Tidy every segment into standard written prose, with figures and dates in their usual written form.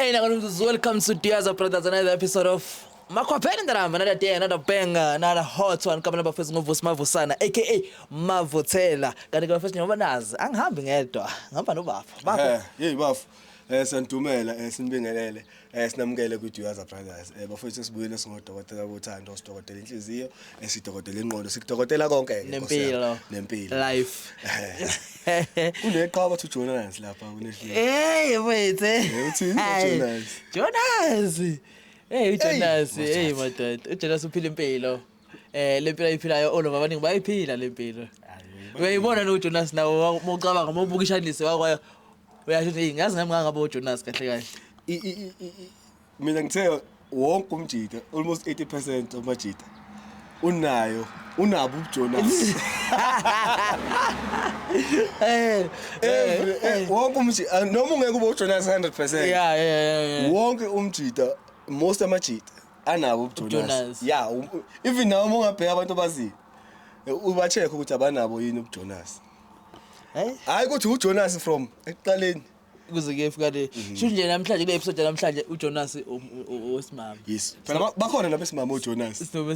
Hey, Nakalumzuzu, welcome to Diaza Brothers, another episode of Makhwapheni Ndaramba, another day, another banger, another hot one. Kamela bafethu ngoVusi Mavusana, aka Mavuthela. Kanti ke bafethu njengoba nazi, angihambi ngedwa, ngihamba nobafo. Bafo. Hey bafo. Sanidumela, sinibingelele, sinamukele ku Duyaza Brothers. Bafowethu sibuyile singodokotela bothando, sidokotela inhliziyo, sidokotela ingqondo, sikudokotela konke ke. Nkosi yami. Nempilo. Nempilo. Life. Kuneqhawe bathi uJonas lapha kunehlelo. Hey, wait. Uthini uJonas? Jonas. Hey, uJonas, Hey, hey madoda. uJonas uphila impilo. Le mpilo ayiphilayo all over abaningi bayiphila le mpilo. Uyayibona no Jonas nawo mawucabanga mawubukishanise wakwayo uyasho ukuthi hey ngazi nami ngangabo uJonas kahle kahle. Mina ngithe wonke umjita, almost 80% wamajita unayo unabo ubuJonas. Wonke umjita noma ungeke ube uJonas 100%. Yeah. Wonke umjita, most amajita anabo ubuJonas. UbuJonas. Yeah, even nawe uma ungabheka abantu abaziyo uba-check ukuthi abanabo yini ubuJonas. Hey, Hayi ukuthi uJonas from ekuqaleni. Kuze kuyefika le. Sho nje namhlanje kule episode namhlanje uJonas owesimame. Yes. Phela bakhona nabesimame uJonas. Sinobe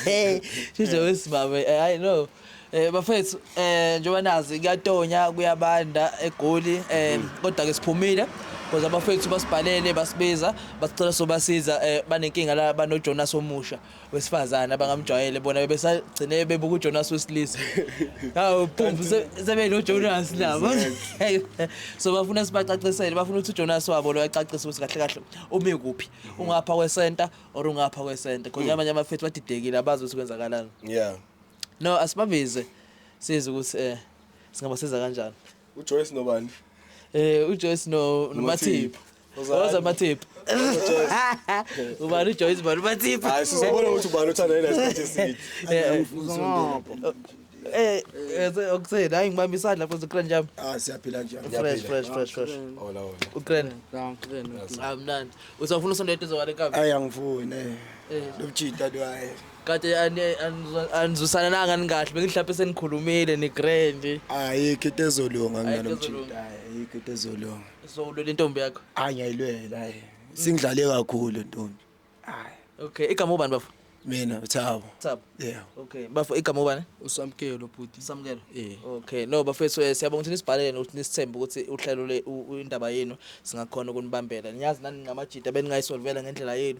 hey, sho wesimame. I know. Bafethu njengoba nazi kuyatonya kuyabanda eGoli kodwa ke siphumile because abafethu basibhalele basibiza basicela sobasiza banenkinga la bano Jonas omusha wesifazana abangamjwayele bona bebesagcine bebuka uJonas wesilisa. Hawu boom sebe Jonas labo. So bafuna sibacacisele bafuna ukuthi uJonas wabo lo yacacisa ukuthi kahle kahle umi kuphi. Ungapha kwesenta or ungapha kwesenta. Because abanye abafethu badidekile abazi ukuthi kwenzakalani. No asibabize sizwe ukuthi singabasiza kanjani. uJoyce nobani? uJoyce no noMathipha. Woza Mathipha. Ubani uJoyce ubani uMathipha? Hayi sizobona ukuthi ubani uthanda yena isikhathi eside. Okuseni hayi ngibamba isandla futhi ukran jam. Ah siyaphila nje. Fresh fresh fresh fresh. Hola hola. Ukran. Ah mnandi. Usafuna usonto eduze kwale kabi. Ayi angifuni eh. Lobujita lo hayi. Kade anizusana nanga ningahle bengihlaphe senikhulumile ni grand. Ayikho into ezolunga Ayikho ngalomjita. ezolunga. Ayikho into ezolunga. So ulwela intombi yakho. Hayi ngiyayilwela hayi. Singidlale kakhulu ntombi. Hayi Okay, igama ubani bafo? mina uThabo. Thabo. Yeah. Okay, bafo igama ubani? Usamkelo bhuti. Samkelo. Eh. Okay, no bafethu siyabonga ukuthi nisibhalele nokuthi nisithembe ukuthi uhlelo le indaba yenu singakhona ukunibambela. Niyazi nani ngamajita beningayisolvela ngendlela yenu.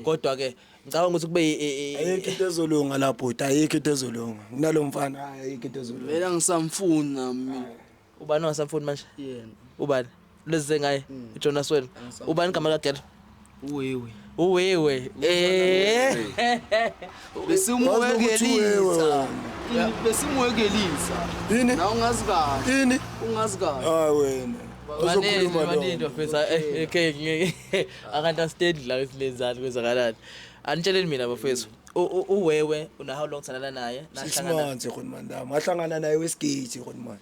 Kodwa ke ngicabanga ukuthi kube Ayikho into ezolunga la bhuti, ayikho into ezolunga. Kunalomfana hayi ayikho into ezolunga. Vele angisamfuni nami. Ubani ongasamfuni manje? Yena. Ubani? Lezi ngaye uJonas wena. Ubani igama lakhe? Uwewe. Uwewe. Besimuwekelisa. Besimuwekelisa. Yini? Na ungazi kahle. Yini? Ungazi kahle. Hayi wena. Baningi Uzokhuluma baningi lo. bafethu. Okay, aka-understand la ukuthi nenzani kwenzakalani. Anitsheleni mina bafethu. Uwewe una how long thandana naye? 6 months khona mandami. Ngahlangana naye Westgate khona man.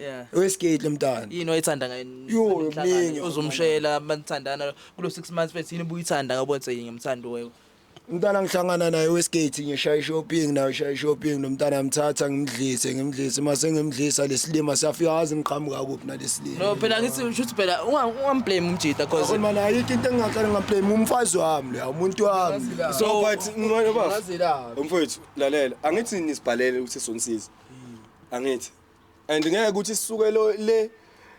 Yeah. Westgate lo mntana. Yini oyithanda ngaye? Yo, kuningi. Uzomshela manithandana kulo 6 months fethu yini ubuyithanda ngabona ukuthi ngimthanda wewe. Umntana ngihlangana naye Westgate ngishaya shopping naye shaya shopping lo mntana ngimthatha ngimdlise mase ngimdlisa lesilima siyafika azi ngiqhamuka kuphi nalesilima. No phela ngithi usho phela ungamblame umjita cause Khona mana ayikho into engingahlala ngamblame umfazi wami lo umuntu wami. So but ngibona bafo. Ungazi la. Mfowethu lalela, angithi nisibhalele ukuthi sonisiza. Angithi. And ngeke ukuthi sisuke lo le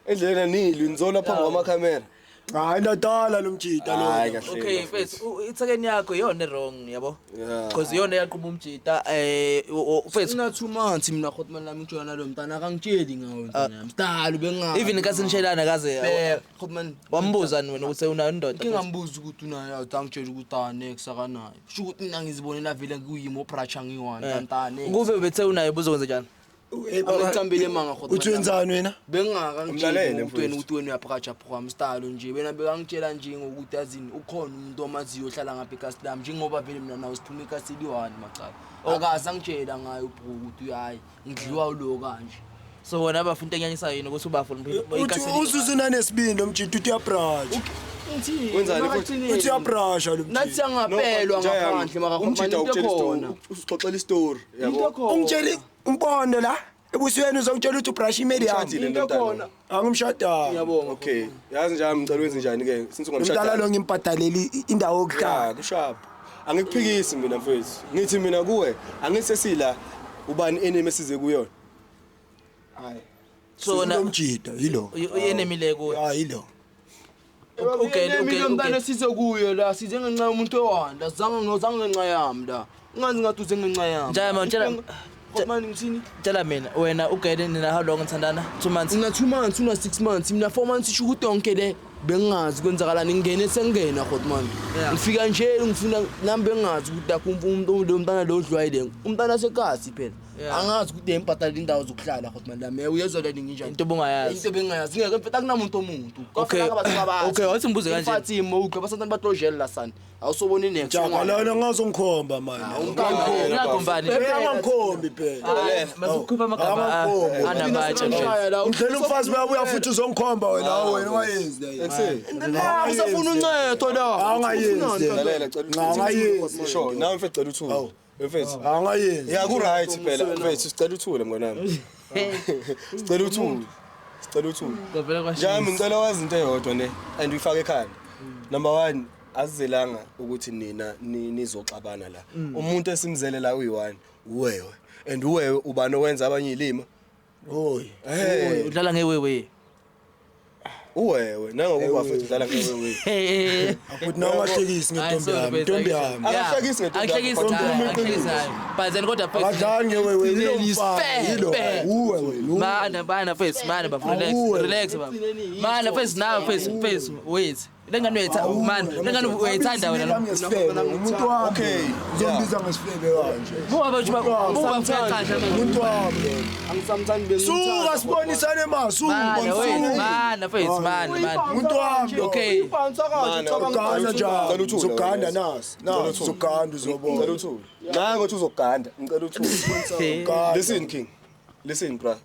endleleni nilwi nizola phambi kwamakhamera. Hayi ndadala lo mjita lo. Hayi kahle. Okay mfethu ithekeni yakho iyona wrong yabo. Yeah. Cause iyona eyaqhuma umjita mfethu Sina 2 months mina khotman lami ngijona nalo mntana akangitsheli ngawe mntana yami. Sidalo bengazi. even nkathi nishelana kaze Khotman wambuza wena ukuthi unayo indoda. Ngike ngambuza ukuthi unayo awutangitshela ukuthi ah next akanayo. Sho ukuthi mina ngizibonela vele kuyimo bracha ngiyi-one tantane. Kube bethe unayo buzokwenza njani? Angicambele manga khotman. Uthi wenzani wena? Bengingakangitsheli Umlalele, ukuthi wena mfowethu. ukuthi wena uyabracha program style nje. Wena bekangitshela nje ngokuthi azini ukhona umuntu omaziyo ohlala ngapha ekasi lami njengoba vele mina nawe siphuma ekasi eliyi-one macala. Akaze angitshela ngayo bro ukuthi hayi ngidliwa ulo kanje. So wena bafuna into enyanyisayo yini ukuthi ubafuna Uthi uzuze unanesibindi umjita uthi uyabrasha. Ngithini? Wenzani futhi? Uthi uyabrasha lo Nathi mjita. siyangapelwa ngaphandle maka Umjita into ukutshela khona. isitori, usixoxela isitori, Into yabo. khona. Ungitshela umpondo la. Ebusweni uzongitshela ukuthi ubrush imeli yami. Umshadile Into lo mntana. ekhona. Angimshadanga. Ngiyabonga. Okay, yazi nje ngicela wenze njani ke since Umntana ungamshadanga. lo ngimbhadaleli indawo yokuhlala. Ya, kushap. Angikuphikisi mina mfethu. Ngithi mina kuwe, angithi sesila ubani enemy esize kuyona. Hayi. So wena Umjida yilo. uyenemy le kuwe. Ah yilo. Okay, okay, Mntana okay. esize kuyo la size ngenxa yomuntu owanda zange ngozange ngenxa yami la. Ungazi ngathi uze ngenxa yami. Njaya, man, tshela- Manje ngithini? Tshela mina wena ugele nina how long nithandana? 2 months. Una 2 months, una 6 months, mina 4 months isho ukuthi yonke le bengingazi kwenzakalani ngingene sengena hotman. Yeah. Ngifika nje ngifuna nami bengingazi ukuthi akho umuntu lo mntana lo odlwayile. Umntana sekasi phela. Yeah. Angazi ukuthi empathala indawo zokuhlala hotman lami. Uyezwa le nginjani? Into obungayazi. Into bengingayazi. Ngeke mfethu akunamuntu omuntu. Okay. Okay, wathi ngibuze kanje. Mfathi mawuqa basantana batojela sani. Awusoboni next. Jaka lona ngazongikhomba manje. Ungagombani. Angikhombi phela. Masukhupha amagama Angakhombi. anabatsha nje. Ngidlela umfazi bayabuya futhi uzongikhomba wena hawu wena ungayenzi le. Ekuseni. Usafuna uncedo la. Angayenzi. Lalela cela uthule. Angayenzi. Sure, nawe mfethu cela uthule. Mfethu. Angayenzi. Ya ku right phela mfethu sicela uthule mnganami. Sicela uthule. Sicela uthule. Kwavela kwashisa. Njami ngicela wazi into eyodwa ne and uyifake ekhanda. Number 1 azizelanga ukuthi nina nizoxabana la. Umuntu esimzele la uyi1 uwewe and uwewe ubani owenza abanye ilima? Oy. Hey, Udlala ngewewe. uwewe nangokuba futhi udlala ngewewe. Hey. Futhi nawe ungahlekisi ngentombi yami, intombi yami. Akahlekisi ngentombi yakho, Akahlekisi kodwa hayi, ukhuluma akahlekisi iqiniso. hayi. But then kodwa first Akadlali ngewewe yilo It's mfana, fair, yilo. fair. Uwe wena. uwe. Mana mana first mana bafuna relax Awuwe. relax baba. Mana first now first first wait. Lengane uyayithanda man lengane uyayithanda wena lo. Ngesifebe, umuntu wami. Okay, Uzombiza ngesifebe kanje. Buka bathi buka mfana Umuntu wami. Angisamthandi bengimthanda. Suka sibonisane ma, suka. Mana wait mana first mana mana. Umuntu wami. Okay. Mana, Uganda Ngicela njani? uthule Uzoganda wena. nasi. Nasi uzoganda Ngicela uzobona. uthule. Nango uthi uzoganda, ngicela uthule. Uganda. Listen king. Listen bra.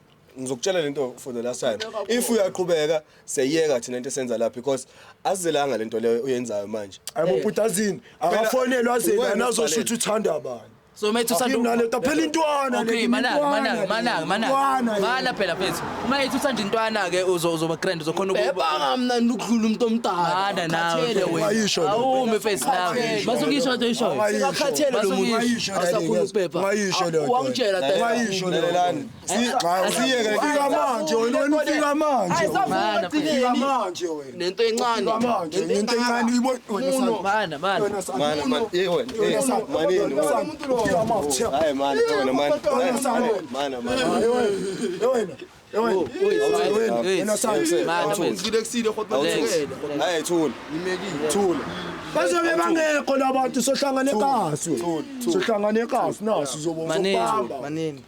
Ngizokutshela lento for the last time. If uyaqhubeka siyeka thina into esenza la because azizelanga lento leyo oyenzayo manje. Ayibo bhutazini, akafonelwa azena Wena nazoshutha usibhalele. uthanda bani. So mate uthanda Yini nalento phela intwana le. Okay mana mana mana mana. Mana phela mfethu. Uma ethi uthanda intwana ke uzoba grand uzokhona ukuba Bebanga mna ukudlula umuntu omdala. Mana nawe. Khathele wena. Ungayisho le. Awume face nawe. Masukisho into oyishoyo. Sekakhathele lo muntu. Ungayisho le. Awusakhona ukuphepha. Ungayisho le. Wangitshela dad. Ungayisho le. Lalelani. Siyeke lento. Ufika manje wena, wena ufika manje. Mana Ufika manje wena. Nento encane. Ufika manje nento encane uyibona wena Muno. son. mana mana. Wena son. Mana man, eh wena. Wena Eh, son. manini Wena wena. son. Ufika manje. Hayi man, wena man. Wena son. Mana man. Hayi wena. Wena. Wena. Wena. Wena son. Mana mfethu. Ngilexile kodwa Relax. Hayi thula. Thula. Bazobe bangekho labantu sohlangane kasi. Sohlangane kasi naso uzobona Manini. uzobamba. Manini.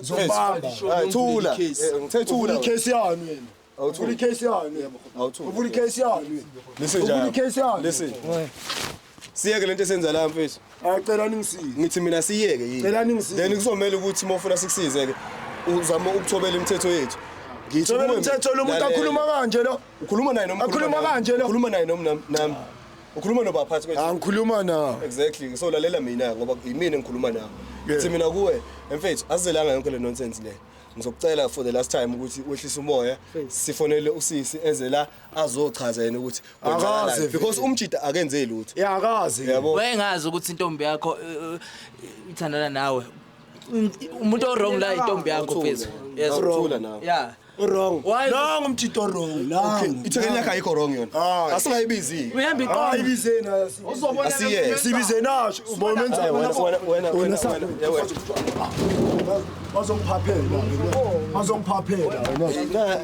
Uzobamba. Hayi thula. Eh, Ngithe thula. Uvula icase yani wena. Awuthula. Uvula icase yani wena. Awuthula. Uvula icase yani wena. Listen Uvula njalo. icase yani. Listen. Siyeke lento esenza la mfethu. Ayicela ningisize. Ngithi mina siyeke yini. Cela ningisize. Then kuzomela ukuthi uma ufuna sikusize ke uzame ukuthobela imithetho yethu. Ngithi Thobela kuwe- umthetho lo muntu Lalela. akhuluma kanje lo. Ukhuluma naye noma Akhuluma nawe? kanje lo. Ukhuluma naye noma nami. Ukhuluma nobaphathi kwethu. Angikhuluma nawe. Exactly. So lalela mina ngoba yimina engikhuluma nawe. Ngithi mina kuwe mfethu asizelanga yonke le nonsense le. Ngizokucela for the last time ukuthi wehlise umoya sifonele usisi eze la azochaza yena ukuthi kwenzakalani. Akaze because umjida akenze lutho. Ya akazi. Yabo. Wayengazi ukuthi intombi yakho ithandana nawe. Umuntu o wrong la intombi yakho mfethu. Yes. Awuthula nawe. Yeah. Wrong. Why- Nangu umtshito wrong. Nangu. Ithekeni yakhe ayikho wrong yona. Hayi. Asingayibizi. Uyahamba Hayi iqondo. bizeni. Asiyeke. Sibize nasho. Ubona Hayi, wenzani? wena wena wena Wena wena wena wena. Bazongiphaphela. Bazongiphaphela wena.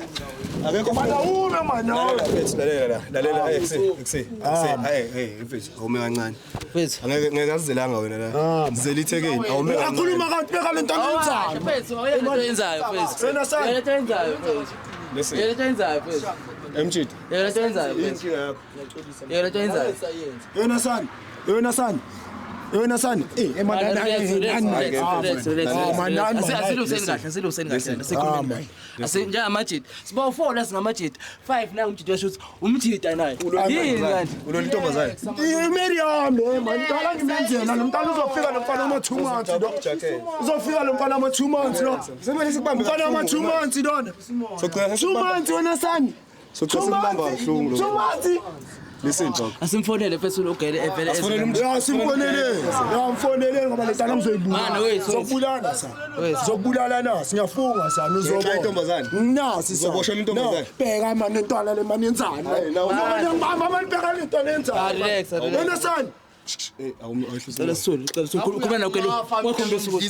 Na akekho Mana ume mana. Lalela mfethu lalela la lalela hey kusi kusi hey hey mfethu awume kancane Mfethu. angeke ngeke azizelanga wena la zizela ithekeni awume kancane Akhuluma kanti beka lento ayenzayo. Mfethu, awuyena into oyenzayo mfethu. Wena son. Yena into oyenzayo mfethu. listen Yena into oyenzayo mfethu. emjidi Yena into oyenzayo mfethu. inkinga yakho Yena into oyenzayo. Wena son. Wena son. Wena sani, eh Relax, relax, man. relax, relax, Ah, man, relax. man, Asiluseni kahle, asiluseni kahle, Ah, asikhulumeni man. kahle. Njengamajita. Sibawu 4 la singamajita. 5 na umjita washo ukuthi umjita naye. Yini kanti? Ulona intombazane. Imeri yami le man, mntala ngimenzela lo mntana uzofika lo mfana ama 2 months lo. Uzofika lo mfana ama 2 months lo. Semele sikubambe. Mfana ama 2 months lona. Sogcina 2 months wena sani. Sogcina sikubamba kabuhlungu 2 lo. months. Listen dog. Asimfonele mfethu ugele evele. Asifonele umjita. Ya simfonele. Ya mfonele ngoba le ntana Mana, ngizoyibulala. wait, wait. Zokubulala sa. Wait. Zokubulala na, singafunga sa Uzoxoxa intombazane? Nasi sa. Uzoboshela intombazane? No, Bheka manje intwana le manje yenzani? Hayi, nawe- Manje ngibamba manje bheka le ntwana Ah, yenzani? relax, relax. Wena sani. Eh, awuhlisa. Cela sithule, cela sithule. Khuluma nawe Gele. Wakhombisa ukuthi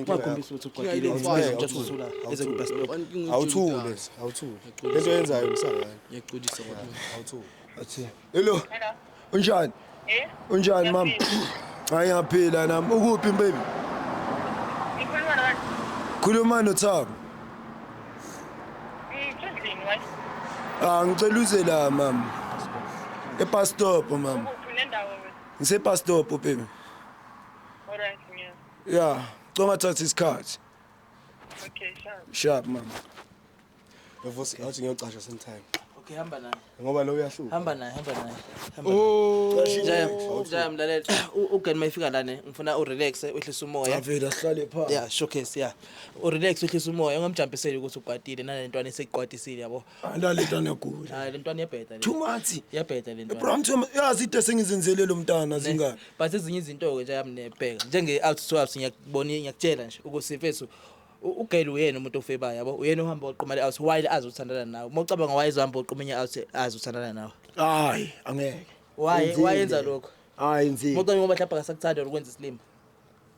wakhombisa ukuthi ukwatile. Just usula eze ku bus stop. Awuthule, awuthule. Lento yenzayo msangane. Ngiyaxolisa kwami. Awuthule. Athi. Hello. Hello. Unjani? Eh? Unjani mama? Hayi ngiyaphila nami. Ukuphi baby? Ngikhuluma nabani? Khuluma noThabo. Ngisendlini wathi. Ah ngicela uze la mama. E-bus stop mama. Ukuphi nendawo wena? Ngise-bus stop baby. Alright, ngiyeza. Yeah, cela ungathathi isikhathi. Okay, sharp. Sharp mama. Evusi awuthi ngiyocasha sometime. Okay, hamba naye. Ngoba lo uyahlupha. Hamba naye, hamba naye. Hamba naye. Njaya, njaya mlaleli. Ugene mayifika lana ngifuna urelax wehlise umoya. Avela sihlale phansi. Yeah, showcase yeah. Urelax wehlise umoya ungamjampiseli ukuthi ukwatile nalentwana esekuqwatisile yabo. Andale ntwana yagula. Hayi lentwana iyabheda le. 2 months. Iyabheda lentwana. Bro mthoma yazi into esengizenzele lo mntana zingane. But ezinye izinto ke nje yamnebheka. Njenge out to out ngiyakubona ngiyakutshela nje ukuthi mfethu ugele uyena umuntu ofebayo yabo. Uyena ohamba oqoma le out while azi uthandana nawe. Uma ucabanga wayezohamba oqoma enye out azi uthandana nawe. Hayi, angeke. Why Enzile. why yenza lokho? Hayi nzima. Uma ucabanga ngoba mhlawumbe akasakuthandi or ukwenza isilima.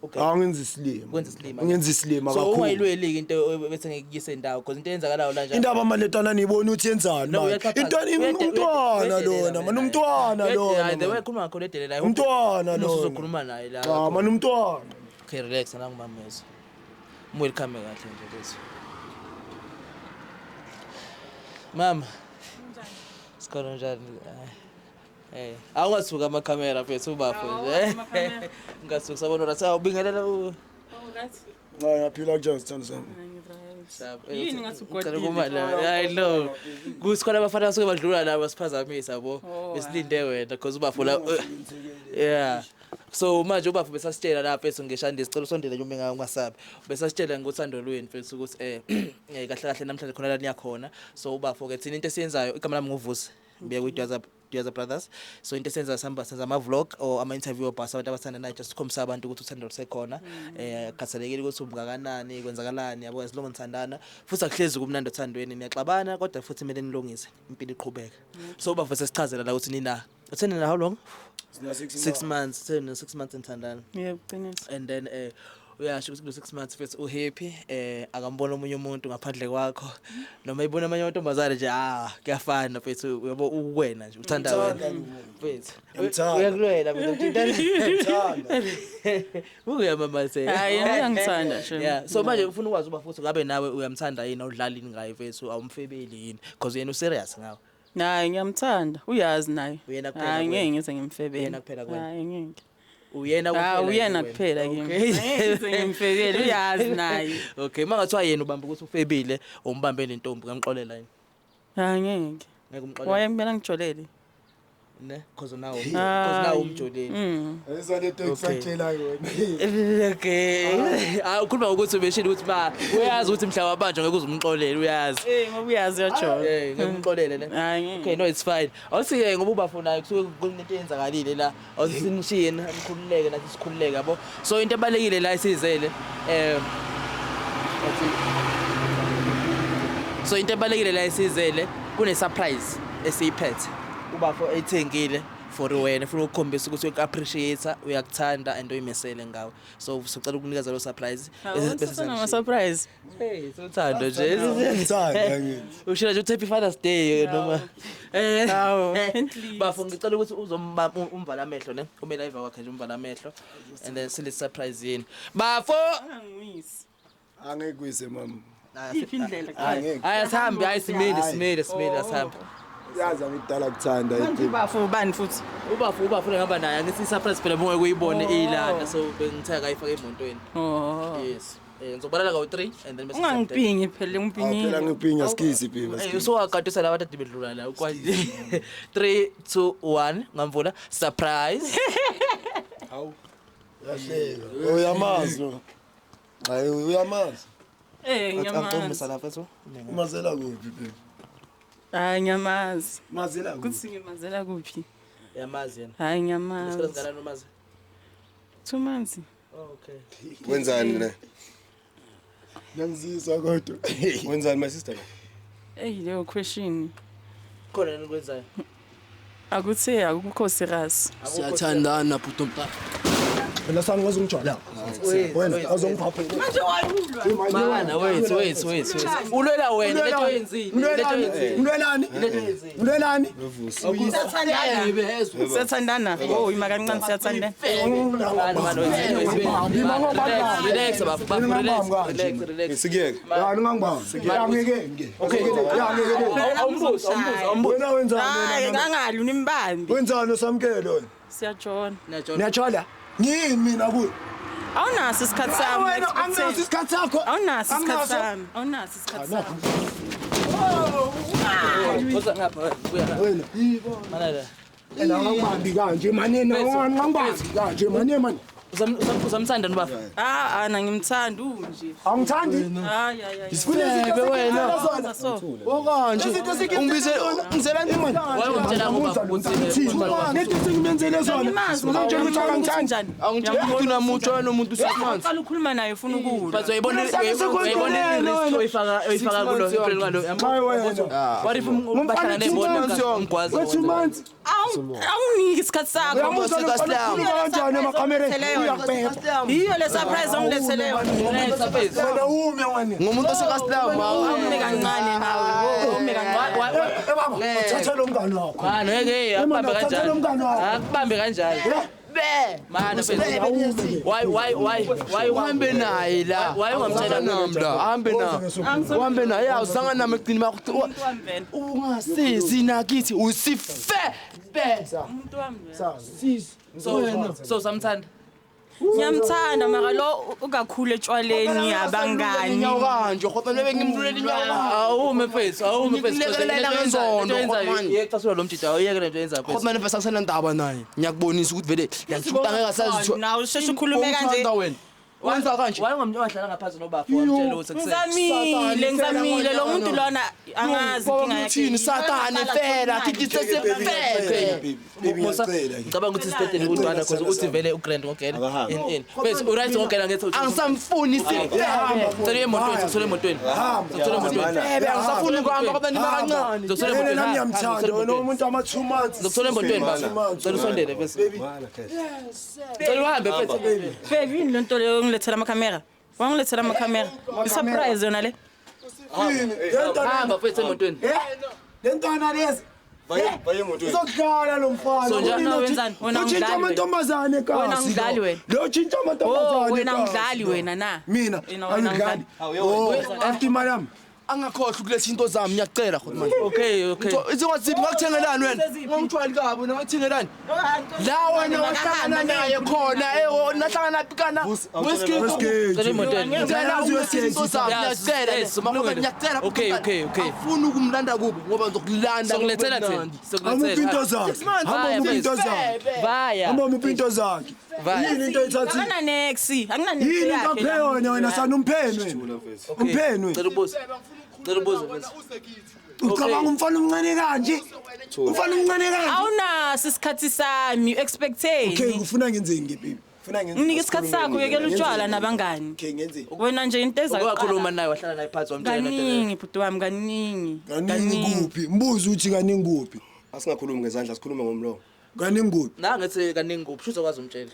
Okay. Angenza isilima. Ukwenza isilima. Ngenza isilima So kakhulu. ungayilweli into bese ngikuyise indawo because into eyenzakalayo la nje. Indaba manje ntwana niyibona ukuthi yenzani No, manje. uyachaphaza. Intwana umntwana lona, man umntwana lona. The way man. khuluma ngakho ledelela. Umntwana lona. Uzokhuluma naye la. Ah, man umntwana. Okay, relax la ngimamezwa. Welcome kahle nje bethu. Mama. Sikhona njani? Eh, awungathuka amakhamera mfethu ubafo nje. Ngathuka sabona rathi awubingelela u Hayi ngaphila kanjani sithando sami. Yini ngathi Ngicela ukwatile? ukuma la. Hayi no. Kusikhona abafana basuke badlula la basiphazamisa yabo. Oh, Besilinde wena because ubafo la. Yeah. So manje ubafo besasitshela la mfethu ngeshandi sicela usondele nje uma ungasabi. Besasitshela ngothando lwenu mfethu ukuthi kahle kahle namhlanje khona la niyakhona. So ubafo ke thina into esiyenzayo igama lami nguVusi. Ngibuya kwi Duyaza Brothers. So into esenza sihamba senza ama vlog or ama interview about abantu abathandanayo just ukukhombisa abantu ukuthi uthando lusekhona. Khathalekile ukuthi ubungakanani kwenzakalani yabo as long nithandana futhi akuhlezi kumnandi othandweni niyaxabana kodwa futhi kumele nilungise impilo iqhubeke. So ubafo sesichazela la ukuthi nina utheni na how long? 6 months, utheni 6 months nithandana. Yebo, qiniso. And then uyasho ukuthi kulo 6 months futhi uhappy akambona omunye umuntu ngaphandle kwakho noma ibona amanye amantombazane nje kuyafana mfethu uyabo uwena nje uthanda wena mfethu Ngiyamthanda. uyakulwela mfethu Ngiyamthanda. uyamamathela. Hayi, yena uyangithanda shem. Yeah, so manje ufuna ukwazi uba futhi ngabe nawe uyamthanda yini awudlali yini ngaye mfethu awumfebeli yini because yena userious ngawe. Hayi, ngiyamthanda. Uyazi naye. Uyena kuphela Hayi, kuwena. ngeke ngize ngimfebele. Uyena kuphela kuwena. Hayi, ngeke. Uyena Ah, kuphela uyena yini kuphela kimi. Okay. Ngeke ngize ngimfebele, uyazi naye. Okay, mangathiwa yena ubamba ukuthi ufebile umbambe nentombi ngamxolela yini? Hayi, ngeke. Ngeke umxolele. Waye kumele angijolele. Ne, cause now cause now umjoleli. Ayizwa lento engisakutshela yona. Okay. Ah ukhuluma ngokuthi ubeshilo ukuthi ma uyazi ukuthi mhla wabanjwa ngeke uzumxolele uyazi. Eh, ngoba uyazi uyajola. Eh, ngeke umxolele ne. Hayi, ngeke. Okay, no it's fine. Awuthi ke ngoba ubafunayo kusuke kunento eyenzakalile la. Awuthi sinishiye nikhululeke nathi sikhululeke yabo. So into ebalekile la esizele So into ebalekile la esizele kune surprise esiyiphethe. Ubafo eyithengile for wena ufuna ukukhombisa ukuthi uyaku-appreciate uyakuthanda and uyimisele ngawe. So sicela ukunikeza lo surprise Bese siyakushiya. surprise. Hey, sothando nje. Ngithanda ngithi. Ushila nje uthi happy Father's Day noma Hawu, at least. Bafo ngicela ukuthi uzomba umvala amehlo ne. Ume live wakhe nje umvala amehlo and then sile surprise yini. Bafo Angangwisi. Angeke uyise mama. Iphi indlela? Angeke. Hayi asihambe, hayi simile, simile, simile asihambe. Yazi angidala kuthanda. Manje ubafo ubani futhi? Ubafo ngihamba naye angithi i-surprise phela bunge kuyibone ilana so bengithe akayifake emotweni. Oh. Yes. Ngizobalala kawu-3 and then bese Ungangipingi phela Phela ngipingile. ngipinga skisi baby. Usowaqatisa laba ade bedlula la ukwazi. 3 2 1 ngamvula surprise. Hawu. Yahleka. Uyamazi lo. Hayi uyamazi. Ngiyamazi. lapha so. Umazela kuphi baby? Hayi ngiyamazi. Umazela kuphi? Kuthi ngimazela kuphi? Yamazi yena. Hayi Isikhathi ngiyamazi. singakanani umazi? 2 months. Oh, okay. Wenzani le? Ngiyangizizwa kodwa. Wenzani my sister? Ey leyo question. Khona yini okwenzayo? Akuthe akukho serious. Siyathandana bhuti omntana. Phela sangaze ungijwala. Wena azongipha phela. Manje wayulwa. Mana wait wait wait wait. Ulwela wena lento oyenzile. Lento oyenzile. Ulwelani? Lento oyenzile. Ulwelani? Siyathandana. Siyathandana. Oh, ima kancane siyathandana. Mana mana wait wait. Relax bafo relax relax relax. Sikiyeke. Ya ningangibambi. Ya ngeke ngeke. Okay. Ya ngeke. Awumbuzo awumbuzo awumbuzo. Wena wenzani? Hayi ngangali unimbambi. Wenzani usamkelo wena? Siyajona. Niyajola? Ngiyini mina kuwe? Awunaso isikhathi sami. Wena anginaso isikhathi sakho. Awunaso isikhathi sami. Awunaso isikhathi sami. Woza ngapha buya la. Wena. Mana la. Ena angibambi kanje manje angibambi kanje manje manje. Usamthanda nobafo? Ah, ana ngimthanda unje. Angithandi. Hayi hayi hayi. Kunezinto wena. zona. So. Okanje. Izinto Ungibizela nini? Wayengitshela ngoba ukuthi Lento sengimenzele zona. Ngimazi Uzongitshela ukuthi akangithandi. njani. Angitshela ukuthi unamuntu nomuntu 6 months. Uqala ukukhuluma naye ufuna ukudla. But uyayibona uyayibona i-risk oyifaka oyifaka kulo empilweni kwalo. Hayi wena. What if bahlala nebona umgwazo? We 2 months. Awuniki isikhathi sakho. Uyamuzwa lo mfana ukhuluma kanjani emakamereni? Uyakubhebha. Yiyo le surprise ongilethele yona. Wena ume wena. Ngumuntu osekasilamu. Awume kancane nawe. Awume kancane. Eh baba, uthathe lo mngani wakho. Mano hey akubambe Uthathe kanjani? lo mngani wakho. Akubambe kanjani? Mana mfethu. Why why why why Uhambe naye la. Why ungamtshela nami la? Ahambe naye. Uhambe naye. Ya usanga nami ekugcini bakho. Umuntu wami vele. Ungasisi nakithi usife. Be. Umuntu wami vele. Sisi. So samthanda. Ngiyamthanda mara lo ukakhulu etshwaleni abangani. Inyawo kanje, kodwa nebe ngimlulela inyawo. Awume mfethu, awume mfethu. Ngikulekelela ngenzondo, Khotman. Yecasula lo mjida, awuyeke lento yenza mfethu. Kodwa manje sakusena ndaba naye. Ngiyakubonisa ukuthi vele ngiyashuta ngeke asazi. Nawe usheshe ukhulume kanje. Umthanda wena. Wenza kanje. Why ungamwadlala ngaphansi nobafo wamtshela ukuthi kusele. Ngizamile, ngizamile lo muntu lona angazi inkinga yakhe. Uthini satane fela, kithi sesefele. Baby ngiyacela. Ngicabanga ukuthi siqedele untwana because uthi vele ugrand ngogela. Akahambe. In in. Mfethu uright ngogela ngethi uthi. Angisamfuni sifebe. Cela uye emotweni, sithole emotweni. Hamba. Sithole emotweni. Febe angisafuni ukuhamba kodwa nima kancane. Ngizokuthola Yena emotweni. nami ngiyamthanda wena umuntu ama 2 months. Ngizokuthola emotweni baba. Cela usondele mfethu. Mana cash. Cela uhambe mfethu. Baby yini lento leyo ongilethela amakhamera? Wangilethela amakhamera. I-surprise yona le. Hamba mfethu emotweni. Lentwana lezi Baye emotweni. uzokudlala lo mfana. So njani? Wena wenzani? Wena Utshintsha ungidlali wena. amantombazane kasi. Wena ungidlali wena. Lo utshintsha amantombazane. Oh, wena kasi. ungidlali wena na. Mina Wena wena angidlali. ungidlali. Oh, after imali yami. Angakhohlwa ukuletha into zami ngiyacela khona manje. Okay, okay. Izingoziphi ngakuthengelani wena? Ngangithwali kabi wena ngakuthengelani? La wena wahlangana naye khona eh nahlangana pikana. Westgate. Cela emotweni. Ngicela Westgate. into zami Yes, ngiyacela. yes, Makhoba ngiyacela. Okay, okay, okay. Afuna ukumlanda kubo ngoba ngizokulanda. Sokulethela thina. Amuphi into Sokulethela. zakhe. Hamba muphi into zakhe. Vaya. Hamba muphi into zakhe. Vaya. Yini into oyithathile? Akana nex, akana nex Yini into yakhe. aphe yona wena sana umpheni wena. Umpheni wena. Cela ubuze. Cela ubuze mfethu. Ucabanga umfana omncane kanje? Umfana omncane kanje? Awunaso isikhathi sami, Okay, expecteni. ufuna ngenzeni ke baby? Ufuna ngenzeni? Nginike isikhathi sakho uyekela utshwala nabangani. Okay, ngenzeni? Wena nje into eza Wakhuluma naye wahlala naye phansi wamtshela lento leyo. Kaningi bhuti wami kaningi. Kaningi kuphi? Mbuzo uthi kaningi kuphi? Asingakhulumi ngezandla sikhulume ngomlomo. Kaningi kuphi? Nangithi kaningi kuphi shuthi akwazi umtshela.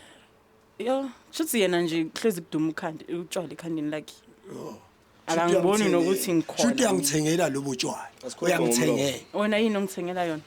Yo, shuthi yena nje hlezi kuduma ukhanda utshwala ekhandeni lakhe. Akangiboni nokuthi Shuthi ngikhona. uyangithengela lobo tshwala. Asikhulume Uyangithengela. Wena yini ongithengela yona?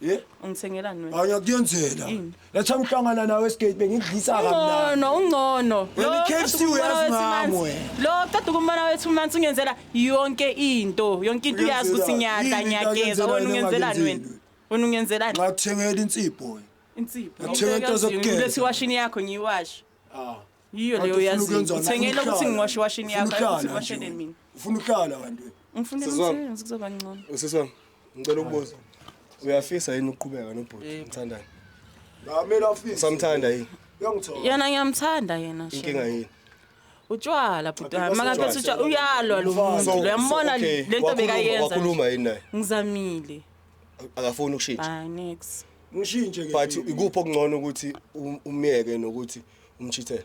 Ye? Ungithengelani wena? Hayi ngiyakuyenzela. Yini? Letha ngihlangana nawe esigate bengidlisa kamnandi. Ungcono, ungcono. Wena Lo i-KFC qeda ukumbona uyazi wethu ngami manzi. wena. Lo qeda ukumbona wethu manzi ungenzela yonke into. Yonke into uyazi ukuthi ngiyadla Yini into ngiyageza. Wena akuyenzela ungenzelani wena? yena? Wena ungenzelani? Ngakuthengela insipho wena. Insipho. Ngakuthenga into zokugeza. Ulethe iwashini yakho ngiyiwashe. Ah. Yiyo Kanti leyo ufuna yaziyo. ukwenzani? Uthengela Ufuna ukuthi ukuhlala. ngiwashe iwashini Ufuna yakho, hayi ukuthi ukuhlala ngiwashele nje. mina. Ufuna ukuhlala kanti wena. Ngifuna Sisi wami. umsebenzi kuzoba ngcono. Sisi wami, ngicela ukubuza. Uyafisa yini ukuqhubeka nobhuti mthandane? Ngamele afise. Usamthanda yini? Uyangithola. Yena ngiyamthanda yena. shem. Inkinga yini? Utshwala bhuti wami. Utshwala. Makaphethe utshwala uyalwa lo muntu. Uyambona okay, lento bekayenza. Wakhuluma yini naye? Ngizamile. Akafuni ukushintsha. Hayi next. Ngishintshe ke. But ikuphi okungcono ukuthi umyeke nokuthi umchithele?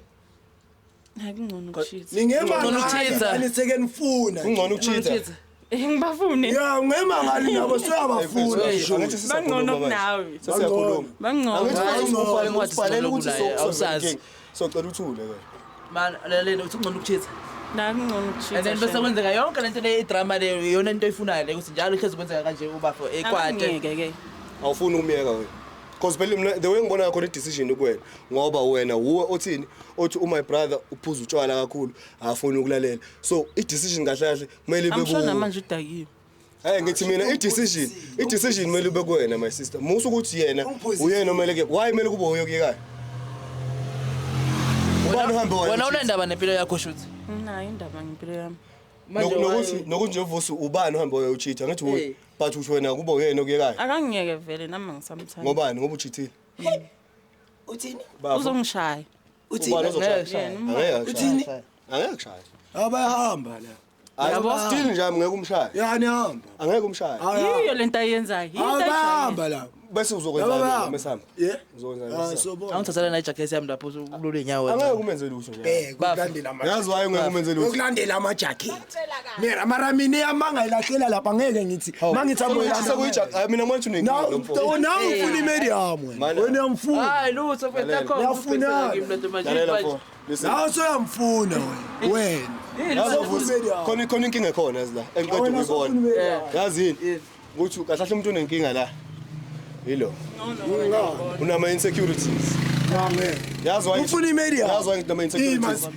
Hayi kungcono ukushitha. Ningema Ngcono ukuchitha. ngani seke nifuna. Kungcono ukuchitha. Ngibafune. Ya ngema ngani nabo seyabafuna. Angithi sisakhuluma Bangcono manje. kunawe. Sesiyakhuluma. Bangcono. Angithi Hayi, ubhalele ubhalele ukuthi ngcono awusazi. inkinga. Socela uthule ke. Man, lalela uthi kungcono ukuchitha. La kungcono ukushitha. And then bese shem. kwenzeka yonke lento le idrama le iyona into oyifunayo le ukuthi njalo ihlezi kwenzeka kanje ubafo ekwate. Angeke ke. Awufuni ukumyeka wena. Because phela mina the way ngibona khona i-decision kuwena ngoba wena wuwe othini othi my brother uphuza utshwala kakhulu akafuni ukulalela. So i-decision kahle kahle kumele ibe I'm sure kuwe. namanje udakiwe. Hey ngithi mina i-decision kumele ibe kuwena my sister. Musa ukuthi yena Ungiphuzise. uyena omele ke why kumele kube uye okuyekayo? Ubani uhambe wena? Wena unendaba nempilo yakho shuthi. Nginayo indaba ngempilo yami. Manje Nokuthi nokuthi nje vusi ubani uhambe uyochitha ngithi Hey. wuye but uthi wena kube uyena okuyekayo. Akangiyeke vele nami ngisamthanda. Ngobani ngoba uchithile. Uthini? Bafo. Uzongishaya. Ubani ozokushaya? Ngeke Angeke akushaya. Uthini? Angeke akushaya. Abayahamba la. Hayi still nje angeke umshaye. Yani hamba. Angeke umshaye. Yiyo lento ayenzayo. Yinto ayijwayele. Abayahamba la. Bese uzokwenzani uma esihamba? Yeah. Uzokwenzani? Ah uma esihamba? sobona. Angithathela na ijacket yami lapho ukulula inyawo. Angeke umenze lutho nje. Bheka ukulandela ama. Yazi waye ngeke umenze lutho. Ukulandela ama jacket. Mera mara mina yamanga ilahlela lapha ngeke ngithi mangithi Sekuyi amoyela. mina manje unenkinga Now lo mfo. now ufuna imedium wena. Mana. Wena uyamfuna. Hayi lutho mfethu akho. Uyafunana. Lalela mfo. Listen. Nawe soyamfuna wena. Wena. Yazi Ufuna Vusi, imedium. khona inkinga ekhona yazi la engiqeda Wena sofuna ukuyibona. imedium. Yazi yini? Ukuthi kahle kahle umuntu unenkinga la. Yilo. Unama insecurities. Ngeke. Yazi why? Ufuna imedium. Yazi why nginama insecurities.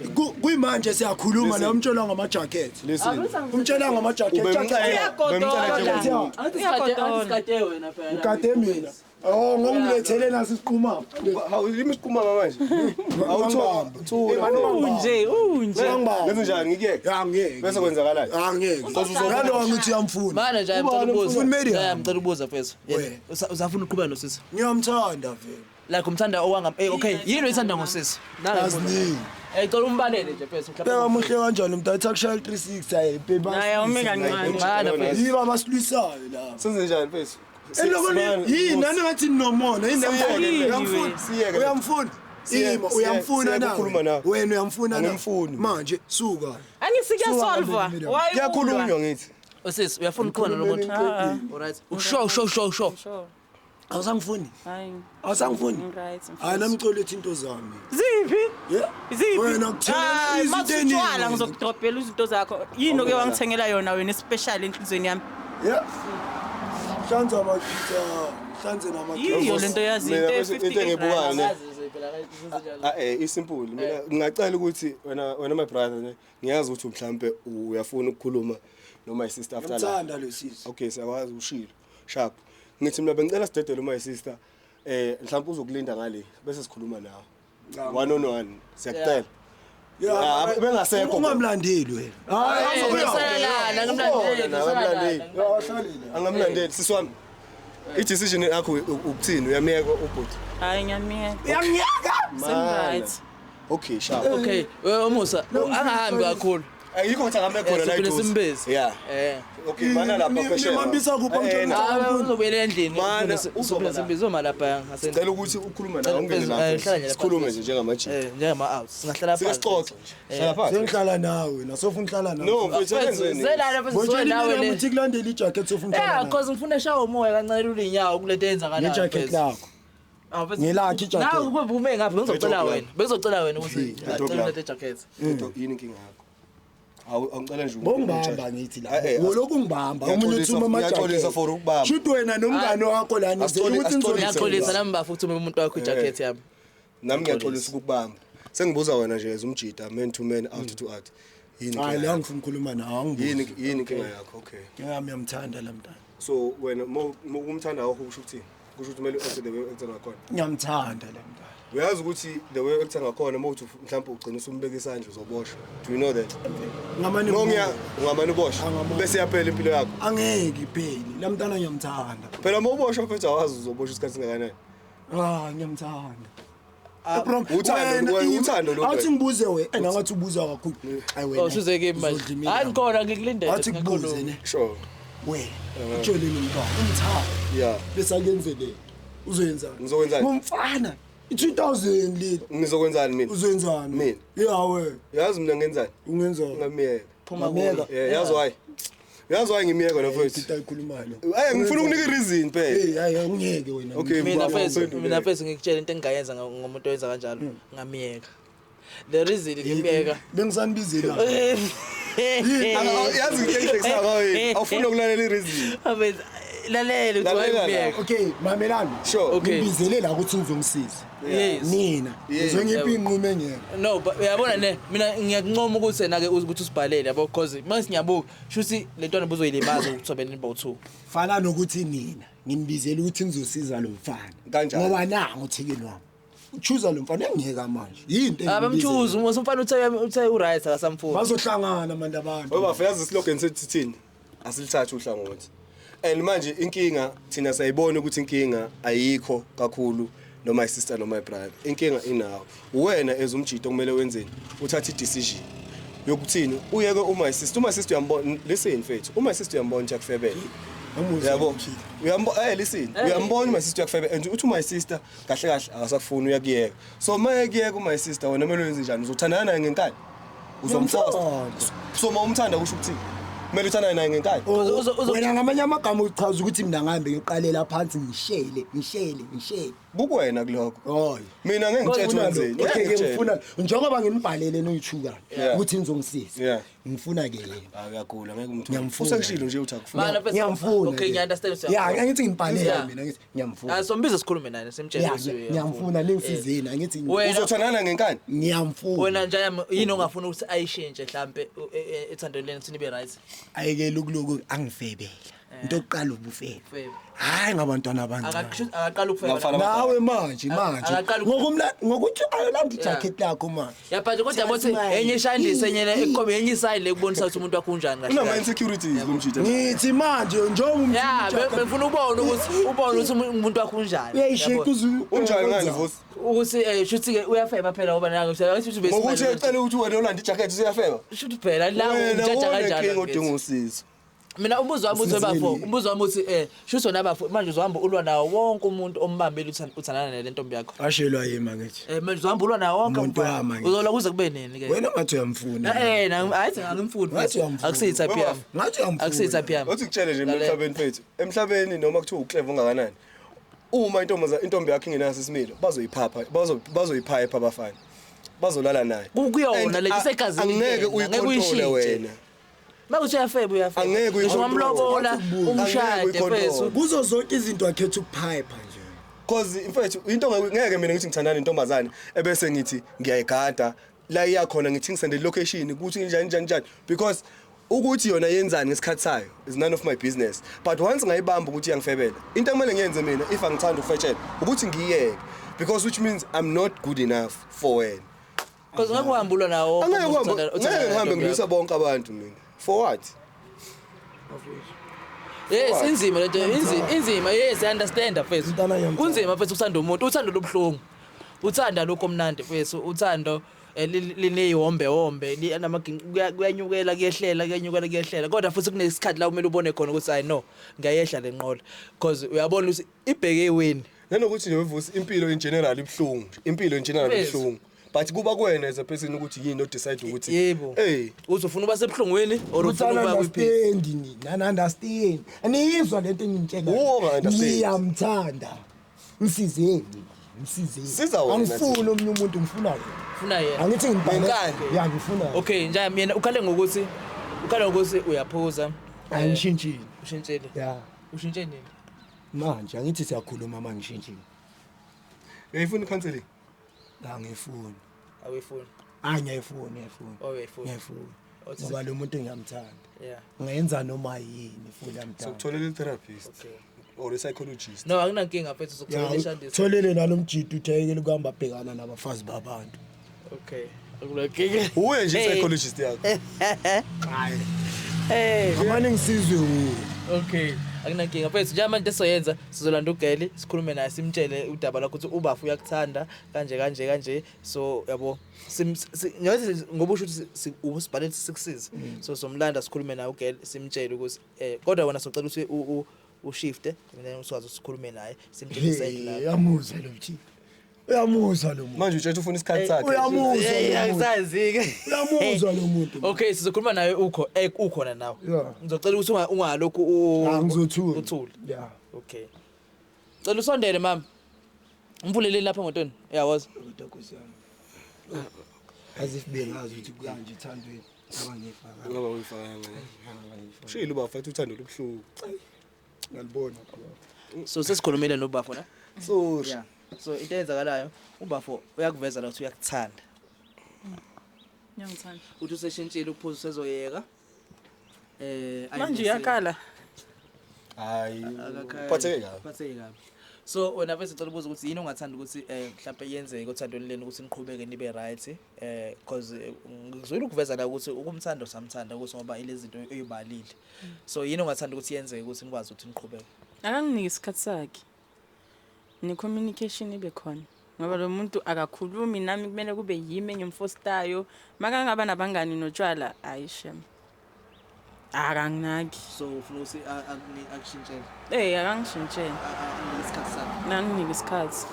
Kuyimanje siyakhuluma Listen. la umtshela ngama jacket. Listen. Umtshela ngama jacket. Ubemcela ubemcela njengomuntu. Angithi wena phela. Ukade mina. Oh ngomlethele nasi isiqhuma. Hawu yimi isiqhuma manje. Awuthola. Thula. Unje, unje. Ngenze njani ngikuyeke? Ya ngeke. Bese kwenzakalani? Angeke. Nalo ngithi uyamfuna. Mana nje ngicela ukubuza. Ufuna imedium? Ya ngicela ukubuza mfethu. Wena. Usafuna ukuqhubeka nosisi? Ngiyamthanda vele. Like umthanda owanga okay, yini oyithanda ngosisi? Aziningi. Eh cela umbalele nje mfethu. Bheka muhle kanjani umuntu athi akushaya 360 ayi bheba. Naye awume kancane. Mana mfethu. Yiba abasilwisayo la. Senze njani mfethu? Eloko yini nani ngathi nomona yini Siyeke, uyamfuna siyeke. uyamfuna ima uyamfuna siyeke na ukukhuluma nawe. wena uyamfuna na Angimfuni. manje suka Angithi kuyasolva. Why Kuyakhulunywa ngithi. Usisi uyafuna ukuqhubeka nalo muntu? Alright. Usho sho sho sho. Sure. awusangifuni Hayi, awusangifuni right. hayi nami ngicela into zami Ziphi? yeah Ziphi? wena kuthengela Hayi, izinto masutshwala eningi ngizokudrobhela izinto zakho. Yini oke wangithengela yona wena especially enhlizweni yami? yeah hlanza amagitha hlanze namagitha Yiyo lento yazi Mina into bese into engibukayo ne. Asazi nje phela senze njalo. Ah isimple mina ngingacela ukuthi wena my brother ne ngiyazi ukuthi mhlambe uyafuna ukukhuluma noma my sister after la. ngiyamthanda lo sisi Okay siyakwazi ushilo. Sharp. Ngithi mina bengicela sidedele my sister mhlambe uzokulinda ngale bese sikhuluma nawe. One on one siyakucela. Yeah, Ah, bengasekho. Ungamlandeli wena. Hayi, Ngisalana, ngimlandeli, Angamlandeli. ahlalile. Angamlandeli sisi wami. I-decision yakho ukuthini uyamyeka ubhuti. Hayi ngiyamiyeka. Uyangiyeka? Right. Okay sharp. Okay, umusa angahambi kakhulu. Ayikho ukuthi angabe khona la Siphinde eduze. simbize. Yeah. Eh. Okay mana lapha phesheya. Nimambisa kuphi Eh, angitshela? Ah, uzobuyela endlini. Mana, Siphinde uzoba la. simbize uma lapha ngasendlini. Cela ukuthi ukhulume nawe ungene Eh, lapha. hlala nje lapha. Sikhulume nje njengamajita. Eh, njengama out. Singahlala Sike phansi. sixoxe nje. Hlala phansi. Sengihlala nawe, nasofuna uhlala nawe. No, mfethu akenzeni. Zelana mfethu Ngotshela nawe mina le. ukuthi kulandela ijacket sofuna uhlala Yeah, nawe. cause ngifuna eshawa umoya kancane lula inyawo kulento eyenzakalayo. Ngejacket mfethu. lakho. Ah, mfethu. Ngelakhe ijacket. Nawe kube ume ngapha bengizocela wena. Bengizocela wena ukuthi Ngejoke acela lakho. le jacket. Into yini inkinga yakho? Awu angicela nje. Bongibamba ngithi la. Eh, eh, Wolokhu ngibamba omunye Ngiyaxolisa- uthuma ngiyaxolisa for ukubamba. Shuthi wena nomngane wakho la nizele ukuthi Asixolise. Ngiyaxolisa nami bafo ukuthi ume umuntu wakho ijacket yami. Nami ngiyaxolisa ukukubamba. Sengibuza wena nje as umjita man to man out to out. Yini Hayi inkinga la yakho? ngifuna ukukhuluma nawe angibuzi. Yini inkinga yakho? Okay. Inkinga yami uyamthanda la mntana. So wena mo umthanda wakho kusho ukuthini? Kusho ukuthi kumele u-act the way u-acta ngakhona. Ngiyamthanda la mntana. Uyazi ukuthi the way u-acta ngakhona uma uthi mhlawumbe ugcina usumbeka isandla uzoboshwa. Do you know that? Ngamane Mongiya ungamane uboshwe Angamane. bese yaphela impilo yakho. Angeke iphele. La mntana ngiyamthanda. Phela uma uboshwa mfethu awazi uzoboshwa isikhathi singakanani. Ah ngiyamthanda. Bro, Uthando, wena, uthando lo Awuthi wena. ngibuze we, and angathi ubuza kakhulu. Hayi wena. Oh suze kimi manje. uzodla imina. Hayi ngikhona ngikulindele. Athi kubuze ne. Sure. Wena, utshele nomntwana, umthanda. Yeah. Bese akenzele. Uzoyenzani? Ngizokwenzani? Ngumfana. I2000 le. Ngizokwenzani mina? Uzoyenzani? Mina. Yeah we. Yazi mina ngenzani? Ungenzani? Ngamiyeka. Phuma Mamela. kuye. Yeah, yazi why? Yazi why ngimiyeka lo mfethu? Into ayikhulumayo lo. Hayi ngifuna ukunika i-reason phela. Hey, hayi ungiyeke wena. Okay, Mina Ngibamba mfethu, uphendule. mina mfethu ngikutshela into engingayenza ngomuntu oyenza kanjalo, ngamiyeka. The reason ngimiyeka. Bengisanibizela. Yazi into engihlekisayo ngawe, awufuni ukulalela i-reason. Mfethu, lalela uthi Lalela la. wayimiyeka. Okay, mamelani. Sure. Okay. Ngibizele la ukuthi ngizomsiza. Yes. Nina, Yes. ngizongipha inqumo engekho. No, but uyabona ne mina ngiyakuncoma ukuthi yena ke ukuthi usibhalele yabo because manje ngiyabuka shuthi le ntwana buzoyilimaza ukuthobela nimber 2. Fana nokuthi nina nginibizele ukuthi ngizosiza lo mfana. Kanjani? Ngoba nangu uthikini wami. Uchuza lo mfana engiyeka manje. Yinto engibizele. Abamchuza uma umfana uthe uright akasamfuni. Bazohlangana manje abantu. Ngoba yazi islogan sethu sithini? Asilithathe uhlangothi. And manje inkinga thina sayibona ukuthi inkinga ayikho kakhulu noma my sister noma my brother. Inkinga inawo. Wena as umjito kumele wenzeni? Uthathe i-decision yokuthini uyeke uma sister, uma sister uyambona, listen mfethu, uma sister uyambona ukuthi akufebele. Umuzwa Yabo. umphile. Uyambona, listen. Uyambona my sister uyakufebe and uthi my sister kahle kahle akasakufuni uyakuyeka. So mayekuyeka my sister wena kumele wenze njani? Uzothandana naye ngenkani? Uzomforce. Ngiyamthanda. So uma umthanda kusho ukuthini? Kumele uthandane naye ngenkani. Wena ngamanye amagama uchaza ukuthi mina ngihambe ngiqalela phansi ngishele, ngishele, ngishele. Kukwena kulokho. Hayi. Mina ngeke ngitshele Ngifuna lo. wenzeni. Okay, Ngeke ke ngifuna njengoba nginibhalele noyithukana Yeah. ukuthi nizongisiza. Yeah. Ngifuna ke yena. Ah uyagula ngeke umthole. Ngiyamfuna. Usekushilo nje uthi akufuni. Mana mfethu, Ngiyamfuna. Okay, ke. ngiya-understand ukuthi Yeah, uyamfuna. angithi ngibhalele Yeah. mina ngithi ngiyamfuna. Ah sombiza sikhulume naye simtshele Yeah, ukuthi uyamfuna. ngiyamfuna ningisizeni angithi Wena- Uzothandana ngenkani? ngiyamfuna. Wena njalo yini ongafuna ukuthi ayishintshe mhlambe ethandweni leni sinibe right. Ayekele ukuloku angifebela. Into yokuqala ubufebe. Ufebe. Hayi ngabantwana abancane. Akaqala ukufeba. Ngafana- Nawe manje manje Akaqali ngokuthi ayolanda ijacket lakho manje. Yeah, but kodwa yabo ukuthi enye ishandise enye le ekhombe enye iside le kubonisa ukuthi umuntu wakho unjani kahle. Unama kahle. insecurities kumjito. Ngithi manje njengoba Yeah, befuna ubone ukuthi ubone ukuthi umuntu wakho unjani. uyayishika Yabo. uzu Unjani ngani Vusi? Ukuthi shuthi ke uyafeba phela ngoba nangu shuthi bese. Ngokuthi ecela ukuthi wena ulanda ijacket usuyafeba. Shuthi phela la Wena umjaja unenkinga kanjani. odinga usizo. Mina umbuzo wami uthi bafo, umbuzo wami uthi shuthi wona bafo manje uzohamba ulwa nawo wonke umuntu ombambile uthandana nale ntombi yakho. Ashelwa yima ngithi. Manje uzohamba ulwa nawo wonke Umuntu umfana. wami angithi. Uzolwa kuze kube nini ke? Wena ngathi uyamfuna. Hayi angimfuni. Ngathi uyamfuna. Akusiyi type yami. Ngathi uyamfuna. Akusiyi type yami. Othi ngitshele nje mina Lalela. emhlabeni mfethu. Emhlabeni noma kuthiwa uclever ungakanani. Uma intombi intombi yakho ingenaso isimilo bazoyiphapha bazoyiphayipha abafana. Bazolala naye. Kuyona And le isegazini. Angeke kuphela, ngeke uyicontrole uyishintshe. wena. Makuthi uyafeba uyafeba. Angeke Ngisho uyicontrole. ungamlobola Angeke umshade uyicontrole. mfethu. Kuzo zonke izinto akhetha ukuphayipha nje. Cause mfethu into ngeke mina ngithi ngithandana nentombazane ebese ngithi ngiyayigada la iyakhona ngithi ngisende location ukuthi njani njani njani because ukuthi yona yenzani ngesikhathi sayo is none of my business, but once ngayibamba ukuthi iyangifebela, into ekumele ngiyenze mina if angithanda ukufetshela ukuthi ngiyeke, because which means I'm not good enough for wena. Because ngeke uhambe ulwa nawo wonke Angeke umuntu uhambe, uthandana ngeke ngihambe nentombi ngilwisa yakho. bonke abantu mina for what? Yes, inzima lento, inzima, inzima. Yes, I understand mfethu. Umntana yamthanda. Kunzima mfethu ukuthanda umuntu, uthando lobuhlungu. Uthanda lokho omnandi mfethu, uthando lineyihombe hombe, kuyanyukela kuyehlela, kuyanyukela kuyehlela. Kodwa futhi kunesikhathi la kumele ubone khona ukuthi I know, ngiyayehla lenqola. Because uyabona ukuthi ibheke eweni. Nanokuthi nje Vusi, impilo in general ibuhlungu, impilo in general Yes. ibuhlungu, but kuba kuwena as a person ukuthi yini odecide ukuthi Yebo. Hey. Uthi ufuna uba sebuhlungwini or ufuna ukuba kwipeace. Understand ni, nani understand. Aniyizwa lento engimtshela. Uwo onga-understand. Ngiyamthanda. Msizeni, msizeni. Siza wena, Angifuni omunye umuntu, ngifuna yena. Ufuna yena. Angithi ngibhale. Ngenkani. Ya ngifuna. yena. Okay, nje mina ukhale ngokuthi uyaphuza. Angishintshile. Ushintshile. Ya. Ushintshe nini? Manje angithi siyakhuluma manje ngishintshile. Uyayifuna i-counseling? Angifuni. Awuyifuni. Hayi ngiyayifuna, ngiyayifuna. Oh, uyayifuna. Ngiyayifuna. Ngoba lo muntu ngiyamthanda. Ngenza noma yini futhi amdala. Sokutholela i-therapist or i-psychologist. No, akunankinga mfethu, sokutholela ishandisa. Tholele nalomjidi uthayekele ukuhamba abhekana nabafazi babantu. Okay. Akunankinga. Uye nje i-psychologist yakho. Hayi. Hey, amane ngisizwe uwe. Okay. Akunankinga mfethu, njengamanje into esizoyenza sizolanda ugeli sikhulume naye simtshele udaba lakho ukuthi ubafu uyakuthanda kanje kanje kanje, so yabo ngoba usho ukuthi ubusibhalele sikusize, so somlanda sikhulume naye ugeli simtshele ukuthi kodwa wena socela ukuthi ushifte mina uswazi sikhulume naye simtshele side lakho. Uyamuzwa lo mjidi. Uyamuzwa lo muntu. Manje utshela ufuna isikhathi sakhe. Uyamuzwa lo muntu. Angisazi-ke. Uyamuzwa lo muntu. Okay, sizokhuluma naye ukho ukhona nawe. Ngizocela ukuthi ungalokhu ngizothula. Uthule. Yeah. Okay. Cela usondele mama. Umvuleleni lapha ngotoni. Uyawazi. As if bengazi ukuthi kanje ethandweni abangifaka. Ngoba uyifaka. Ushilo ubafa uthi uthando lubuhlungu. Ngalibona. So sesikhulumile nobafo na? So yeah. So into eyenzakalayo ubafo uyakuveza la ukuthi uyakuthanda. Ngiyangithanda. Uthi useshintshile ukuphuza usezoyeka. Manje uyakala. Hayi. Uphatheke kabi. Uphatheke kabi. So wena bese ngicela ukubuza ukuthi yini ongathanda ukuthi mhlawumbe yenzeke othandweni leni ukuthi niqhubeke nibe right, because ngizwile ukuveza la ukuthi ukumthanda usamthanda ukuthi ngoba ilezi zinto oyibalile. So yini ongathanda ukuthi yenzeke ukuthi nikwazi ukuthi niqhubeke? Akanginike isikhathi sakhe. Ne communication ibe khona. Ngoba lo muntu akakhulumi nami, kumele kube yimi engimfostayo. Makangaba nabangani notshwala, hayi shem. Akanginaki. So ufuna ukuthi akushintshele. Akangishintshele. Isikhathi sakhe. Nanginike isikhathi.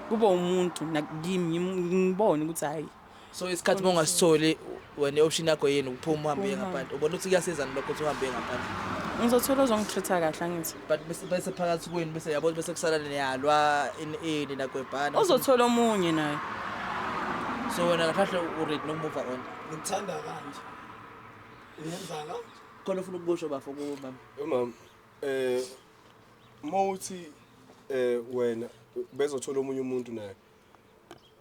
Kube umuntu nakimi ngibone ukuthi hayi. So isikhathi mongasitholi wena option yakho yini ukuphuma uhambe uye ngaphandle. Ubona ukuthi kuyasizana lokho ukuthi uhambe uye ngaphandle. Ngizothola ozongitreat kahle angithi. But bese phakathi kwenu bese yabo bese kusala niyalwa ini nagwebhana. Uzothola omunye naye. So wena kahle u ready nokumove on. Ngikuthanda kanje. Uyenza kanje. Khona ufuna ukukusho bafo kumama. Mama, mawuthi wena bezothola omunye umuntu naye.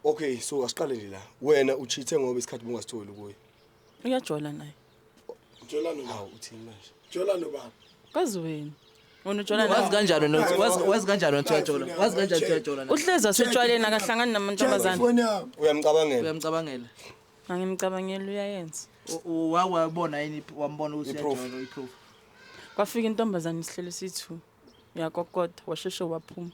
Okay, so asiqale nje la. Wena uchithe ngoba isikhathi bungasitholi kuye. Uyajola naye. Ujola nobaba. Hawu uthini manje? Jola nobaba. Kwazi wena. Wena ujola naye. Wazi kanjani wena? Wazi kanjani wena uyajola? Wazi kanjani uyajola naye? Uhlezi asetshwaleni akahlangani namantombazane. Uyamcabangela. Uyamcabangela. Angimcabangeli uyayenza. Wawabona yini wambona ukuthi uyajola iproof. Kwafika intombazane isihlelo sithu. Uyakokoda washeshe waphuma.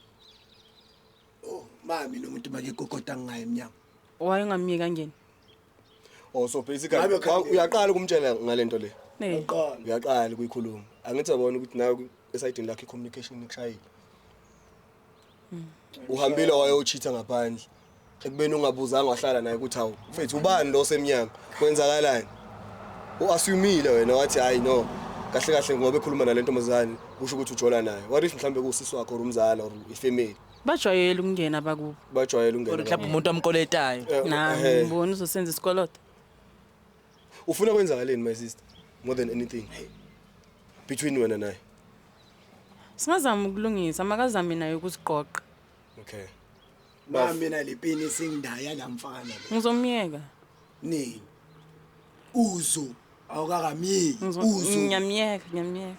Oh, mami nomuntu makekokota ngaye emnyango. Wayengamiyeka angene. Oh, so basically uyaqala ukumtshela ngalento le. Uyaqala ukuyikhuluma. Angithi yabona ukuthi nawe esayidini lakhe communication ikushayile. Uhambile wayochitha ngaphandle. Ekubeni ungabuzanga wahlala naye ukuthi hawu mfethu ubani lo semnyango kwenzakalani? Uassumeile wena wathi hayi no. Kahle kahle ngoba ekhuluma nale ntombazane kusho ukuthi ujola naye. What if mhlambe kusisi wakho or umzala or ifamily? Bajwayele ukungena bakubo. Bajwayele ukungena. Or mhlawumbe umuntu amkoletayo. Na ngibona uzosenza isikoloto. Ufuna kwenzakaleni my sister more than anything between wena naye? Singazama ukulungisa, makazame naye ukuziqoqa. Okay. Mama mina lepini singidaya lamfana. Ngizomiyeka. Nini? Uzo awukakamiyeki. Uzo. Ngiyamiyeka, ngiyamiyeka.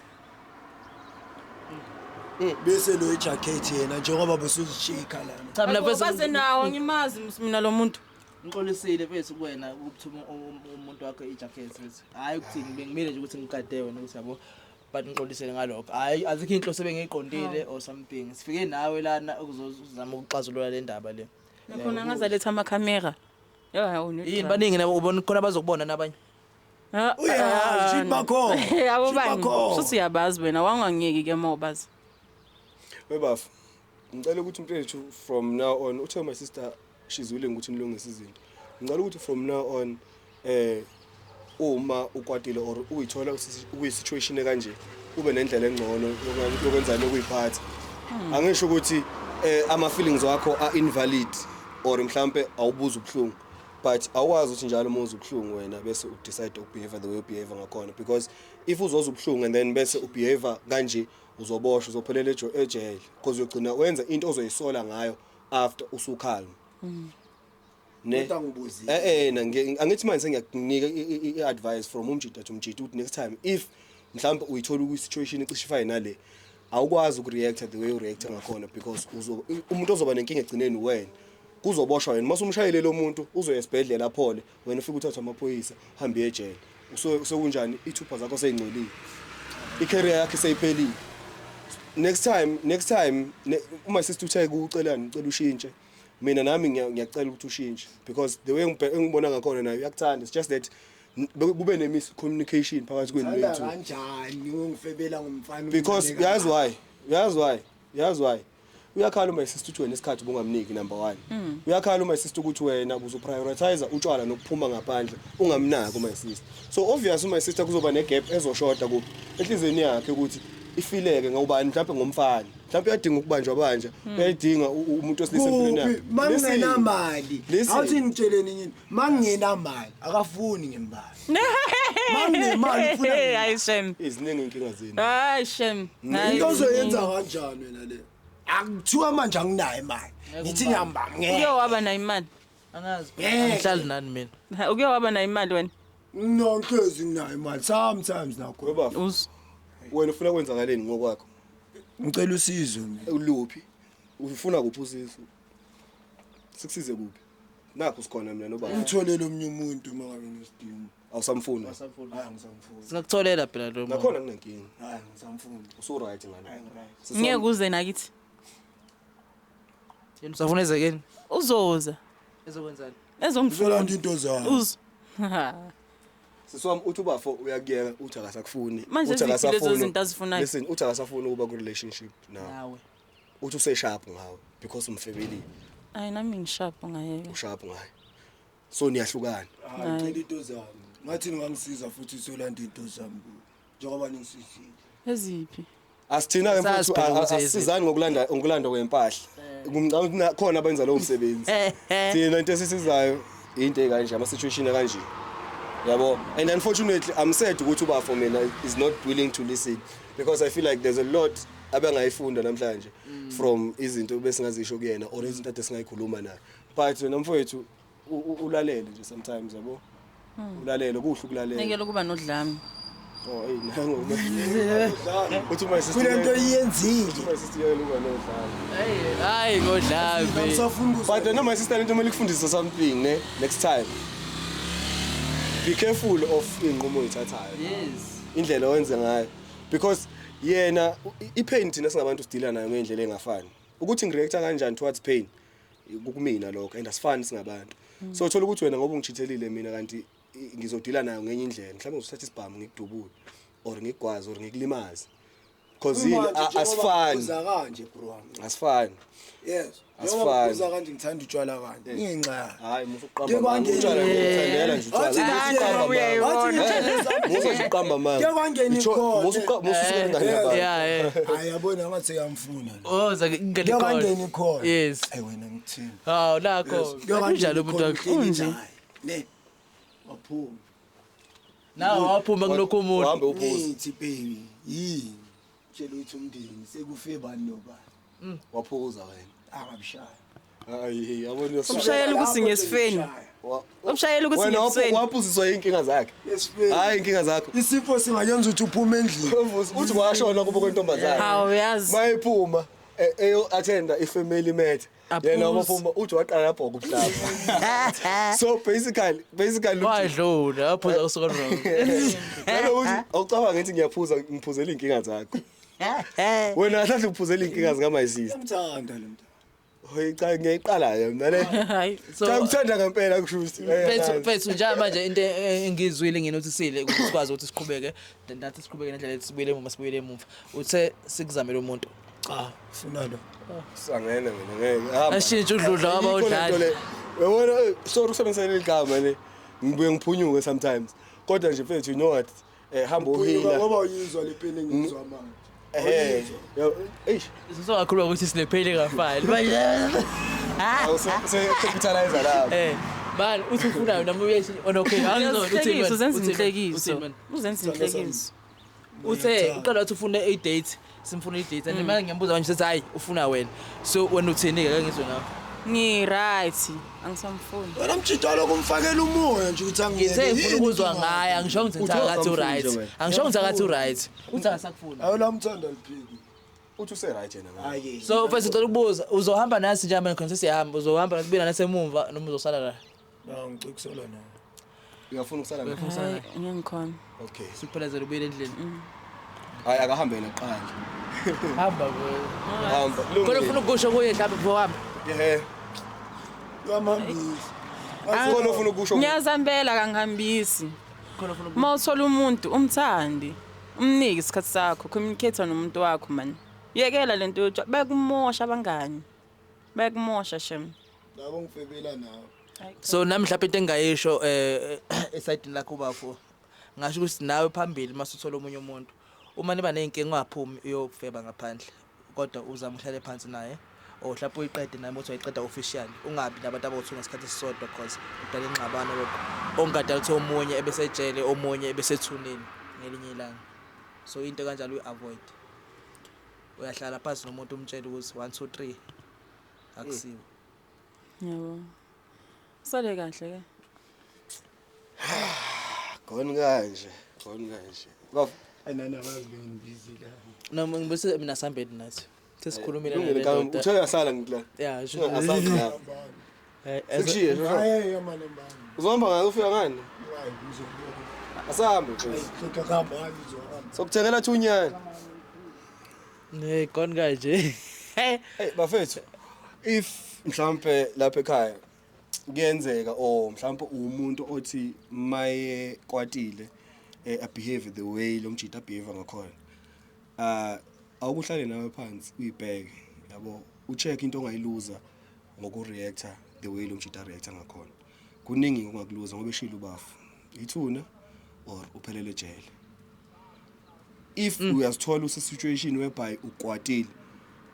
Bese lo ijacket yena njengoba besuzishika lana. Cha mina bese baze nawo ngimazi mina lo muntu. Ngixolisile mfethu kuwena ukuthuma umuntu wakho ijacket mfethu. Hayi ukuthini bengimile nje ukuthi ngigade wena ukuthi yabo. But ngixolisele ngalokho. Hayi azikho inhloso bengiyiqondile or something. Sifike nawe lana ukuzozama ukuxazulula le ndaba le. Nakhona ngazaletha amakhamera. Yini baningi nabo ubona khona bazokubona nabanye. Uyazi bakho. Yabo bani? Futhi uyabazi wena wangangiyeki ke mobazi. Webafu. Ngicela ukuthi mfethu from now on uthe my sister she's willing ukuthi nilungise izinto. Ngicela ukuthi from now on uma ukwatile or uyithola uyi-situation kanje ube nendlela engcono yokwenza lokuyiphatha. Angisho ukuthi ama feelings wakho are invalid or mhlambe awubuza ubuhlungu, but awazi ukuthi njalo uma uzwa ubuhlungu wena bese udecide ukubehave the way you behave ngakhona, because if uzozwa ubuhlungu and then bese ubehave kanje uzoboshwa uzophelela ejele because uyogcina wenza into ozoyisola ngayo after usukhalma. Ne. Kodwa ngibuzile. Na angithi manje sengiyakunika i-advice from umjita to umjita ukuthi next time if mhlawumbe uyithola ukwi-situation ecishe ifane nale, awukwazi ukureacta the way ureacta ngakhona, because umuntu ozoba nenkinga egcineni wena, kuzoboshwa wena. Mase umshayelele lo muntu, uzoya esibhedlela aphole, wena ufike uthathwe amaphoyisa, uhambe uye ejele. Sekunjani, ithupha zakho seyingcolile, i-career yakhe seyiphelile. Next time uma sister uthe kucelani, ucela ushintshe, mina nami ngiyacela ukuthi ushintshe, because the way engibona ngakhona nayo uyakuthanda. It's just that kube ne-miscommunication phakathi kwenu Thanda noyi-two. Kanjani ungifebela ngomfana? Because omncane? yazi why, yazi why, yazi why uyakhala uma sister uthi wena isikhathi ubungamniki. Number 1, uyakhala uma sister ukuthi wena uzoprioritize utshwala nokuphuma ngaphandle, ungamnaki uma sister. So obvious uma sister kuzoba negap ezoshoda kuphi enhlizweni yakhe ukuthi ifileke ngobani, mhlawumbe ngomfana, mhlawumbe uyadinga ukubanjwa banja, uyayidinga umuntu wesilisa empilweni yakhe. Kuphi mangingenamali? Listen. Awuthi ngitsheleni yini, mangingenamali akafuni ngembali, manginemali ufuna mina. Hayi shem. Iziningi inkinga zenu. Hayi shem. Hayi, Into ozoyenza kanjani wena le? Akuthiwa manje anginayo imali, ngithi ngihamba Uke ngeke. waba nayo imali? Angazi. Ngeke. Angihlali nani mina. Uke waba nayo imali wena? Nonke nginayo imali sometimes nakho. Webafo, Uz. wena ufuna kwenzakaleni ngokwakho? Ngicela usizo mina. Uluphi? Ufuna kuphi usizo? Sikusize kuphi? Nakho sikhona mina nobaba. Ngitholele omunye umuntu uma ngabe ngisidingo. Awusamfuni? Hayi, ngisamfuni. Singakutholela phela lo muntu. Nakhona kunenkinga. Hayi, ngisamfuni. Usu-right ngalo? Hayi, ngi-right. Ngeke uze nakithi. Yena usafuna ezekeni? Uzoza. Ezokwenzani? Ezongifuna. Uzolanda into zami. Uz. Sisi wami, uthi ubafo uyakuyeka, uthi akasakufuni. Manje Uthi ziphi lezo akasafuni. zinto azifunayo? Listen, uthi akasafuni ukuba ku-relationship nawe. Nawe. Uthi usesharp ngawe because umfebelile. Hayi, nami ngisharp ngayeka. Usharp ngaye, so niyahlukana. Hayi, ngicela into zami. Ngathi ningangisiza futhi uzolanda into zami kuwe njengoba ningisizile. Eziphi? Asithina-ke Sazi mfowethu, phela ukuthi asisizani ngokulanda kwempahla. Ngicabanga ukuthi khona abenza lowo msebenzi. Thina into esisizayo into ekanje, ama-situation akanje, yabo. And unfortunately I'm sad ukuthi ubafo mina is not willing to listen, because I feel like there's a lot abangayifunda namhlanje from izinto besingazisho kuyena or izinto ade singayikhuluma naye. But wena mfowethu, ulalele nje sometimes, yabo, ulalele kuhle ukulalela. Nekele ukuba nodlame. Oh, hey, nango uthi my sister Kule nto iyenzile. my sister yena uba nodlame. Hayi, ngodlame. Angisafuni ukuzwa. But no, my sister, into kumele ikufundise something ne, next time be careful of iy'nqumo oyithathayo. Yes. Indlela owenze ngayo, because yena i-pain thina singabantu sidila nayo ngendlela engafani, ukuthi ngireacta kanjani towards pain kumina lokho, and asifani singabantu. So uthola ukuthi wena ngoba ungishithelile mina, kanti ngizodila nayo ngenye indlela, mhlawumbe ngizothatha isibhamu ngikudubule or ngikugwaze or ngikulimaze, because yini? Manje njengoba Asifani. ngiphuza kanje, bro wami. Asifani. Yes. Asifani. Njengoba ngiphuza kanje, ngithanda utshwala kanje. Ingenxa yakhe. Hayi, musa Ke ukuqamba amanga. Utshwala ngiyakuthandela nje utshwala. Wathi Musa ukuqamba amanga. Musa nje ukuqamba amanga. Ke kwangena ikhona. Musa usuke ingane yabantu. Yeah. Hayi, yabona ngathi uyamfuna lo. Oh, zake ingane Ke kwangena ikhona. Yes. Ayi wena, ngithini? Hawu, nakho. Kunjalo umuntu wakho. Unje. Ne. Waphuma. Nawe waphuma kulokho umuntu. Uhambe uphuze. Ngithi baby, yini? Tshela ukuthi umndeni sekufe bani nobani. Waphuza wena. Angabishaya. Hayi, yabona. Umshayela ukuthi ngesifeni. Umshayela ukuthi Wena ngesifeni. waphuziswa inkinga zakhe. Esifeni. Hayi, inkinga zakho. Isifo singayenza ukuthi uphume endlini. Uthi washona kubo kwentombazane. Hawu, yazi. Mayiphuma eyo attenda ifamily matter. Yena Aphuze. waphuma, uthi waqala lapho ukuhlaba. So basically Wadlula, waphuza kusuka wrong. nalokuthi awucabanga ngithi ngiyaphuza, ngiphuzela iy'nkinga zakho. Wena kahle uphuzela iy'nkinga zika-my sister. Ngiyamthanda lo mntana. Hoyi cha, ngiyayiqala-ke mina le. Hayi. Cha, ukuthanda ngempela kusho ukuthi Mfethu, njengamanje into engizwile, nginothisile ukuthi sikwazi ukuthi siqhubeke nathi, siqhubeke nendlela ethu, sibuyele emuva, sibuyele emuva. Uthe sikuzamele umuntu. Cha, funa lo. Sangena mina ngeke. Hamba. Ashintshe udludla waba Ayikho lento udlala. le. Uyabona, sorry ukusebenzisa leli gama le. Ngibuye ngiphunyuke sometimes. Kodwa nje mfethu, you know what? Hamba Uphunyuka uhila. ngoba uyizwa le pain engizwa manje. Eish. Sokakhuluma ukuthi sinepheli engafani. Manje Se capitalize lapho. Man, uthi ufunayo nami uyeshi on, okay. Angizona uthini Inhlekiso, wena? uzenza Uthini wena? inhlekiso. Uthini wena? Uzenza inhlekiso. Uthe uqala wathi ufuna i-date, simfuna i-date, and manje ngiyambuza manje, sethi hayi, ufuna wena. So wena uthini ke? Ngizwe ngawe. Ngi-right, angisamfuni. Wena mjita lokho umfakela umoya nje ukuthi angiyeke. Ngithe ngifuna Yini ukuzwa inkinga ngaye, yakho? angisho ngithi Uthi akathi awusamfuni uright. nje wena. Angisho ngithi akathi uright. Uthi akasakufuni. Awulamthanda liphiki. Uthi use-right yena ngaye. Hayi. So first ngicela ukubuza, uzohamba nasi nje manje khona sesiyahamba, uzohamba nasibila nasemuva noma uzosala la? La ngicikisela nawe. Uyafuna ukusala naye? Hayi, ngeke ngikhona. Okay. Sikuphelezele ubuyele endlini. Hayi akahambe yena kuqala. Hamba bro. Hamba. Khona ufuna ukusho kuye mhlawumbe before uhamba. Ehhe. Uyamhambisa. Khona ufuna ukusho. Ngiyazambela kangihambisi. Khona ufuna Uma uthola umuntu umthandi, umnike isikhathi sakho, communicate nomuntu wakho man. Yekela lento yotshwala, bayakumosha abangani. Bayakumosha shem. Labo ngifebela nawe. So nami mhlawumbe into engingayisho esayidini lakho bafo. Ngasho ukuthi nawe phambili mase uthola omunye umuntu. Uma niba nezinkinga ungaphumi uyofeba ngaphandle. Kodwa uzame uhlale phansi naye. Or mhlawumbe uyiqede naye ukuthi uyiqeda officially. Ungabi nabantu abawuthu ngesikhathi esisodwa because udala ingxabano lokho. Ongadala ukuthi omunye ebesejele omunye ebesethuneni ngelinye ilanga. So into kanjalo uyi-avoid. Uyahlala phansi nomuntu umtshele ukuthi 1 2 3 akusiwo. Yabo. Sale kahle ke. Gone kanje. Gone kanje. Bafo. Ayinani abazi bengibhizi la. Noma ngibese mina sihambeni nathi. Sesikhulumile Lungile nale kami. ndoda. Uthe uyasala ngikla. Yeah, Asazi la. Sikushiye. shosho. Hayi yamane mbani. Uzohamba ngani ufika ngani? Hayi ngizobona. Asahambe please. Hayi kuhamba hayi ngizohamba. Sokuthengela thunyana. Ne gone kanje. Hey bafethu. If mhlambe lapha ekhaya kuyenzeka or mhlambe umuntu othi maye kwatile behave the way lo mjita behave ngakhona. Awukuhlale nawe phansi uyibheke yabo ucheck into ongayiluza ngokureacta the way lo mjita reacta ngakhona. Kuningi ongakuluza ngoba eshilo ubafu. Ithuna or uphelele ejele. If uyazithola use situation whereby ukwatile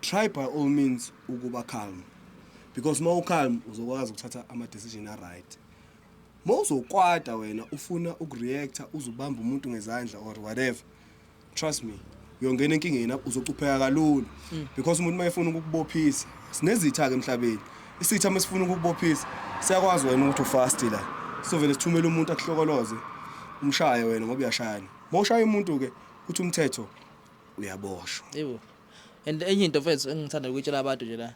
try by all means ukuba calm because uma ucalm uzokwazi ukuthatha ama decision a right. Mawuzokwata wena ufuna ukureacta uzobamba umuntu ngezandla or whatever, trust me uyongena enkingeni uzocupheka kalula because umuntu mayefuna ukukubophisa sinezitha ke emhlabeni. Isitha masifuna ukukubophisa siyakwazi wena ukuthi ufast la sovele sithumele umuntu akuhlokoloze umshaye wena ngoba uyashayana. Mawushaya umuntu ke uthi umthetho uyaboshwa. Yebo. And enye into mfethu engithanda ukuyitshela abantu nje la.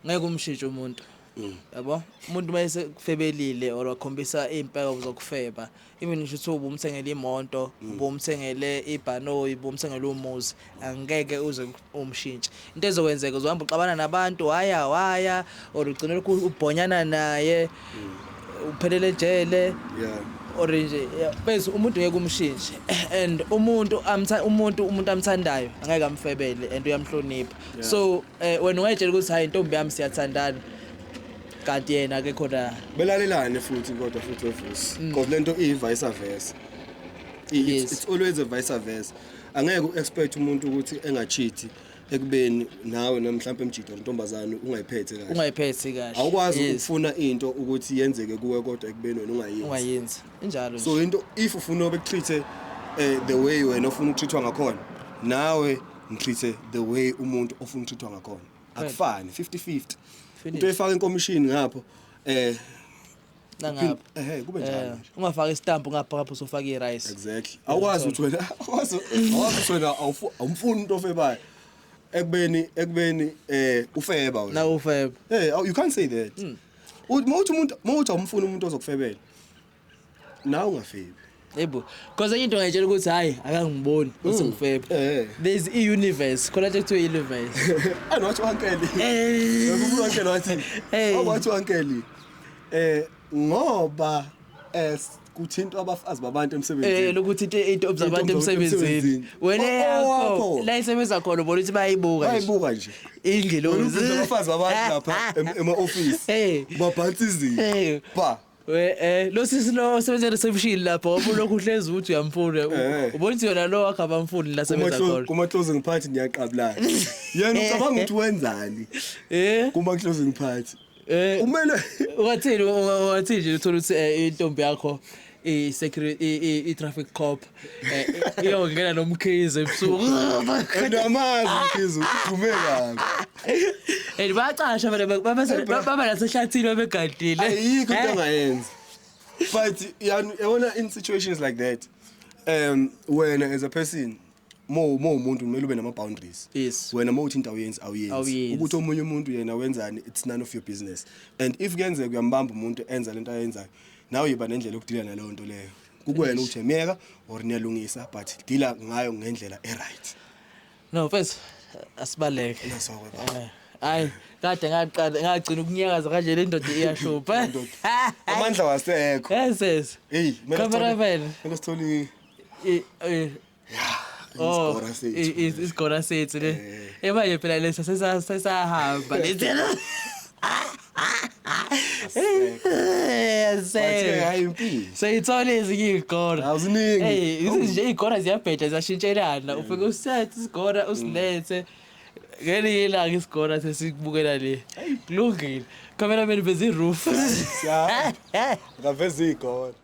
Ngeke umshintshe umuntu. Yabo? Umuntu mayese kufebelile or wakhombisa impeko zokufeba, even ngisho ukuthi ubumthengele imoto, ubumthengele ibhanoyi, ubumthengele umuzi, angeke uze umshintshe. Into ezokwenzeka uzohamba uxabana nabantu waya waya or ugcina lokhu ubhonyana naye uphelele ejele. Or nje bese umuntu ngeke umshintshe and umuntu amtha umuntu amthandayo angeke amfebele and uyamhlonipha. So wena ungayitshela ukuthi hayi intombi yami siyathandana kanti yena akekho la. Belalelane futhi kodwa futhi wevusi because lento iyi vice versa. Yes. It's always a vice versa. Angeke uexpect umuntu ukuthi engacheat ekubeni nawe namhlawumbe emjito intombazane ungayiphethe kahle. Ungayiphethe kahle. Awukwazi Yes. ukufuna into ukuthi yenzeke kuwe kodwa ekubeni wena ungayenzi. Ungayenzi. Injalo nje. So into if ufuna bekutreat the way wena ofuna ukutreatwa ngakhona nawe ngitreat the way umuntu ofuna ukutreatwa ngakhona. Akufani 50-50. Finish. Into efaka inkomishini ngapho Nangapha. Kube njalo nje. Ungafaki istamp ngapha ngapha usufaka irice. Exactly. Awukwazi ukuthi wena awukwazi awukwazi wena awumfuni umuntu ofebayo. Ekubeni ufeba wena. Na ufeba. Hey, you can't say that. Uthi mawuthi umuntu mawuthi awumfuni umuntu ozokufebela. Nawe ungafebi. Yebo. Because enye into ngayitshela ukuthi hayi akangiboni uthi ngifebe. There's a universe. Khona nje kuthiwa universe. Anowathi wankeli. Yebo wankeli wathi. Wathi wankeli. Ngoba kuthintwa abafazi babantu emsebenzini. Lokuthi into zabantu emsebenzini. Wena yakho la isebenza khona ubona ukuthi bayayibuka nje. Bayayibuka nje. Ingelozi. Wena abafazi babantu lapha ema office. Babhansa izinto. Ba. Lo sisi lo osebenza reception lapho ngoba ulokhu uhlezi uthi uyamfuna. Ubona ukuthi yona lo wakhe abamfuni la sebenza khona. Kuma closing party niyaqabulana. Yena ucabanga ukuthi wenzani? Kuma closing party. Umele ungathini nje uthola ukuthi intombi yakho I-security, i-traffic cop iyongena nomkhize ebusuku. And amazi mkhize udume kabi. And bayacasha vele, baba nasehlathini babegadile. Ayikho into angayenza. But yabona, in situations like that, wena as a person, mo umuntu kumele ube nama boundaries. Wena mo uthi into awuyenzi, awuyenzi. Awuyenzi. Ukuthi omunye umuntu yena wenzani, it's none of your business. And if kuyenzeka uyambamba umuntu enza lento ayenzayo, nawe yiba nendlela yokudila naleyo nto leyo. Kukuwena ukuthi emiyeka or niyalungisa, but deala ngayo ngendlela e-right. No, mfethu, asibaleke. Naso-ke, baba. Hayi, kade ngaqala ngagcina ukunyakaza kanje, le ndoda iyashupha. Amandla wasekho. Yes. Hey, kumele Cameraman. kumele sithole Oh, isigora sethu. Isigora sethu le. Manje phela lesa sesahamba lesi. But, hayi, impilo. Seyithole ezinye iy'gora. Awuziningi. Hey, izinto nje, iy'gora ziyabheda, ziyashintshelana. Ufike usethe isigora usilethe. Ngelinye ilanga isigora sesikubukela le. Kulungile. Cameraman, bezi roof. Siyahamba. Ngaveza iy'gora.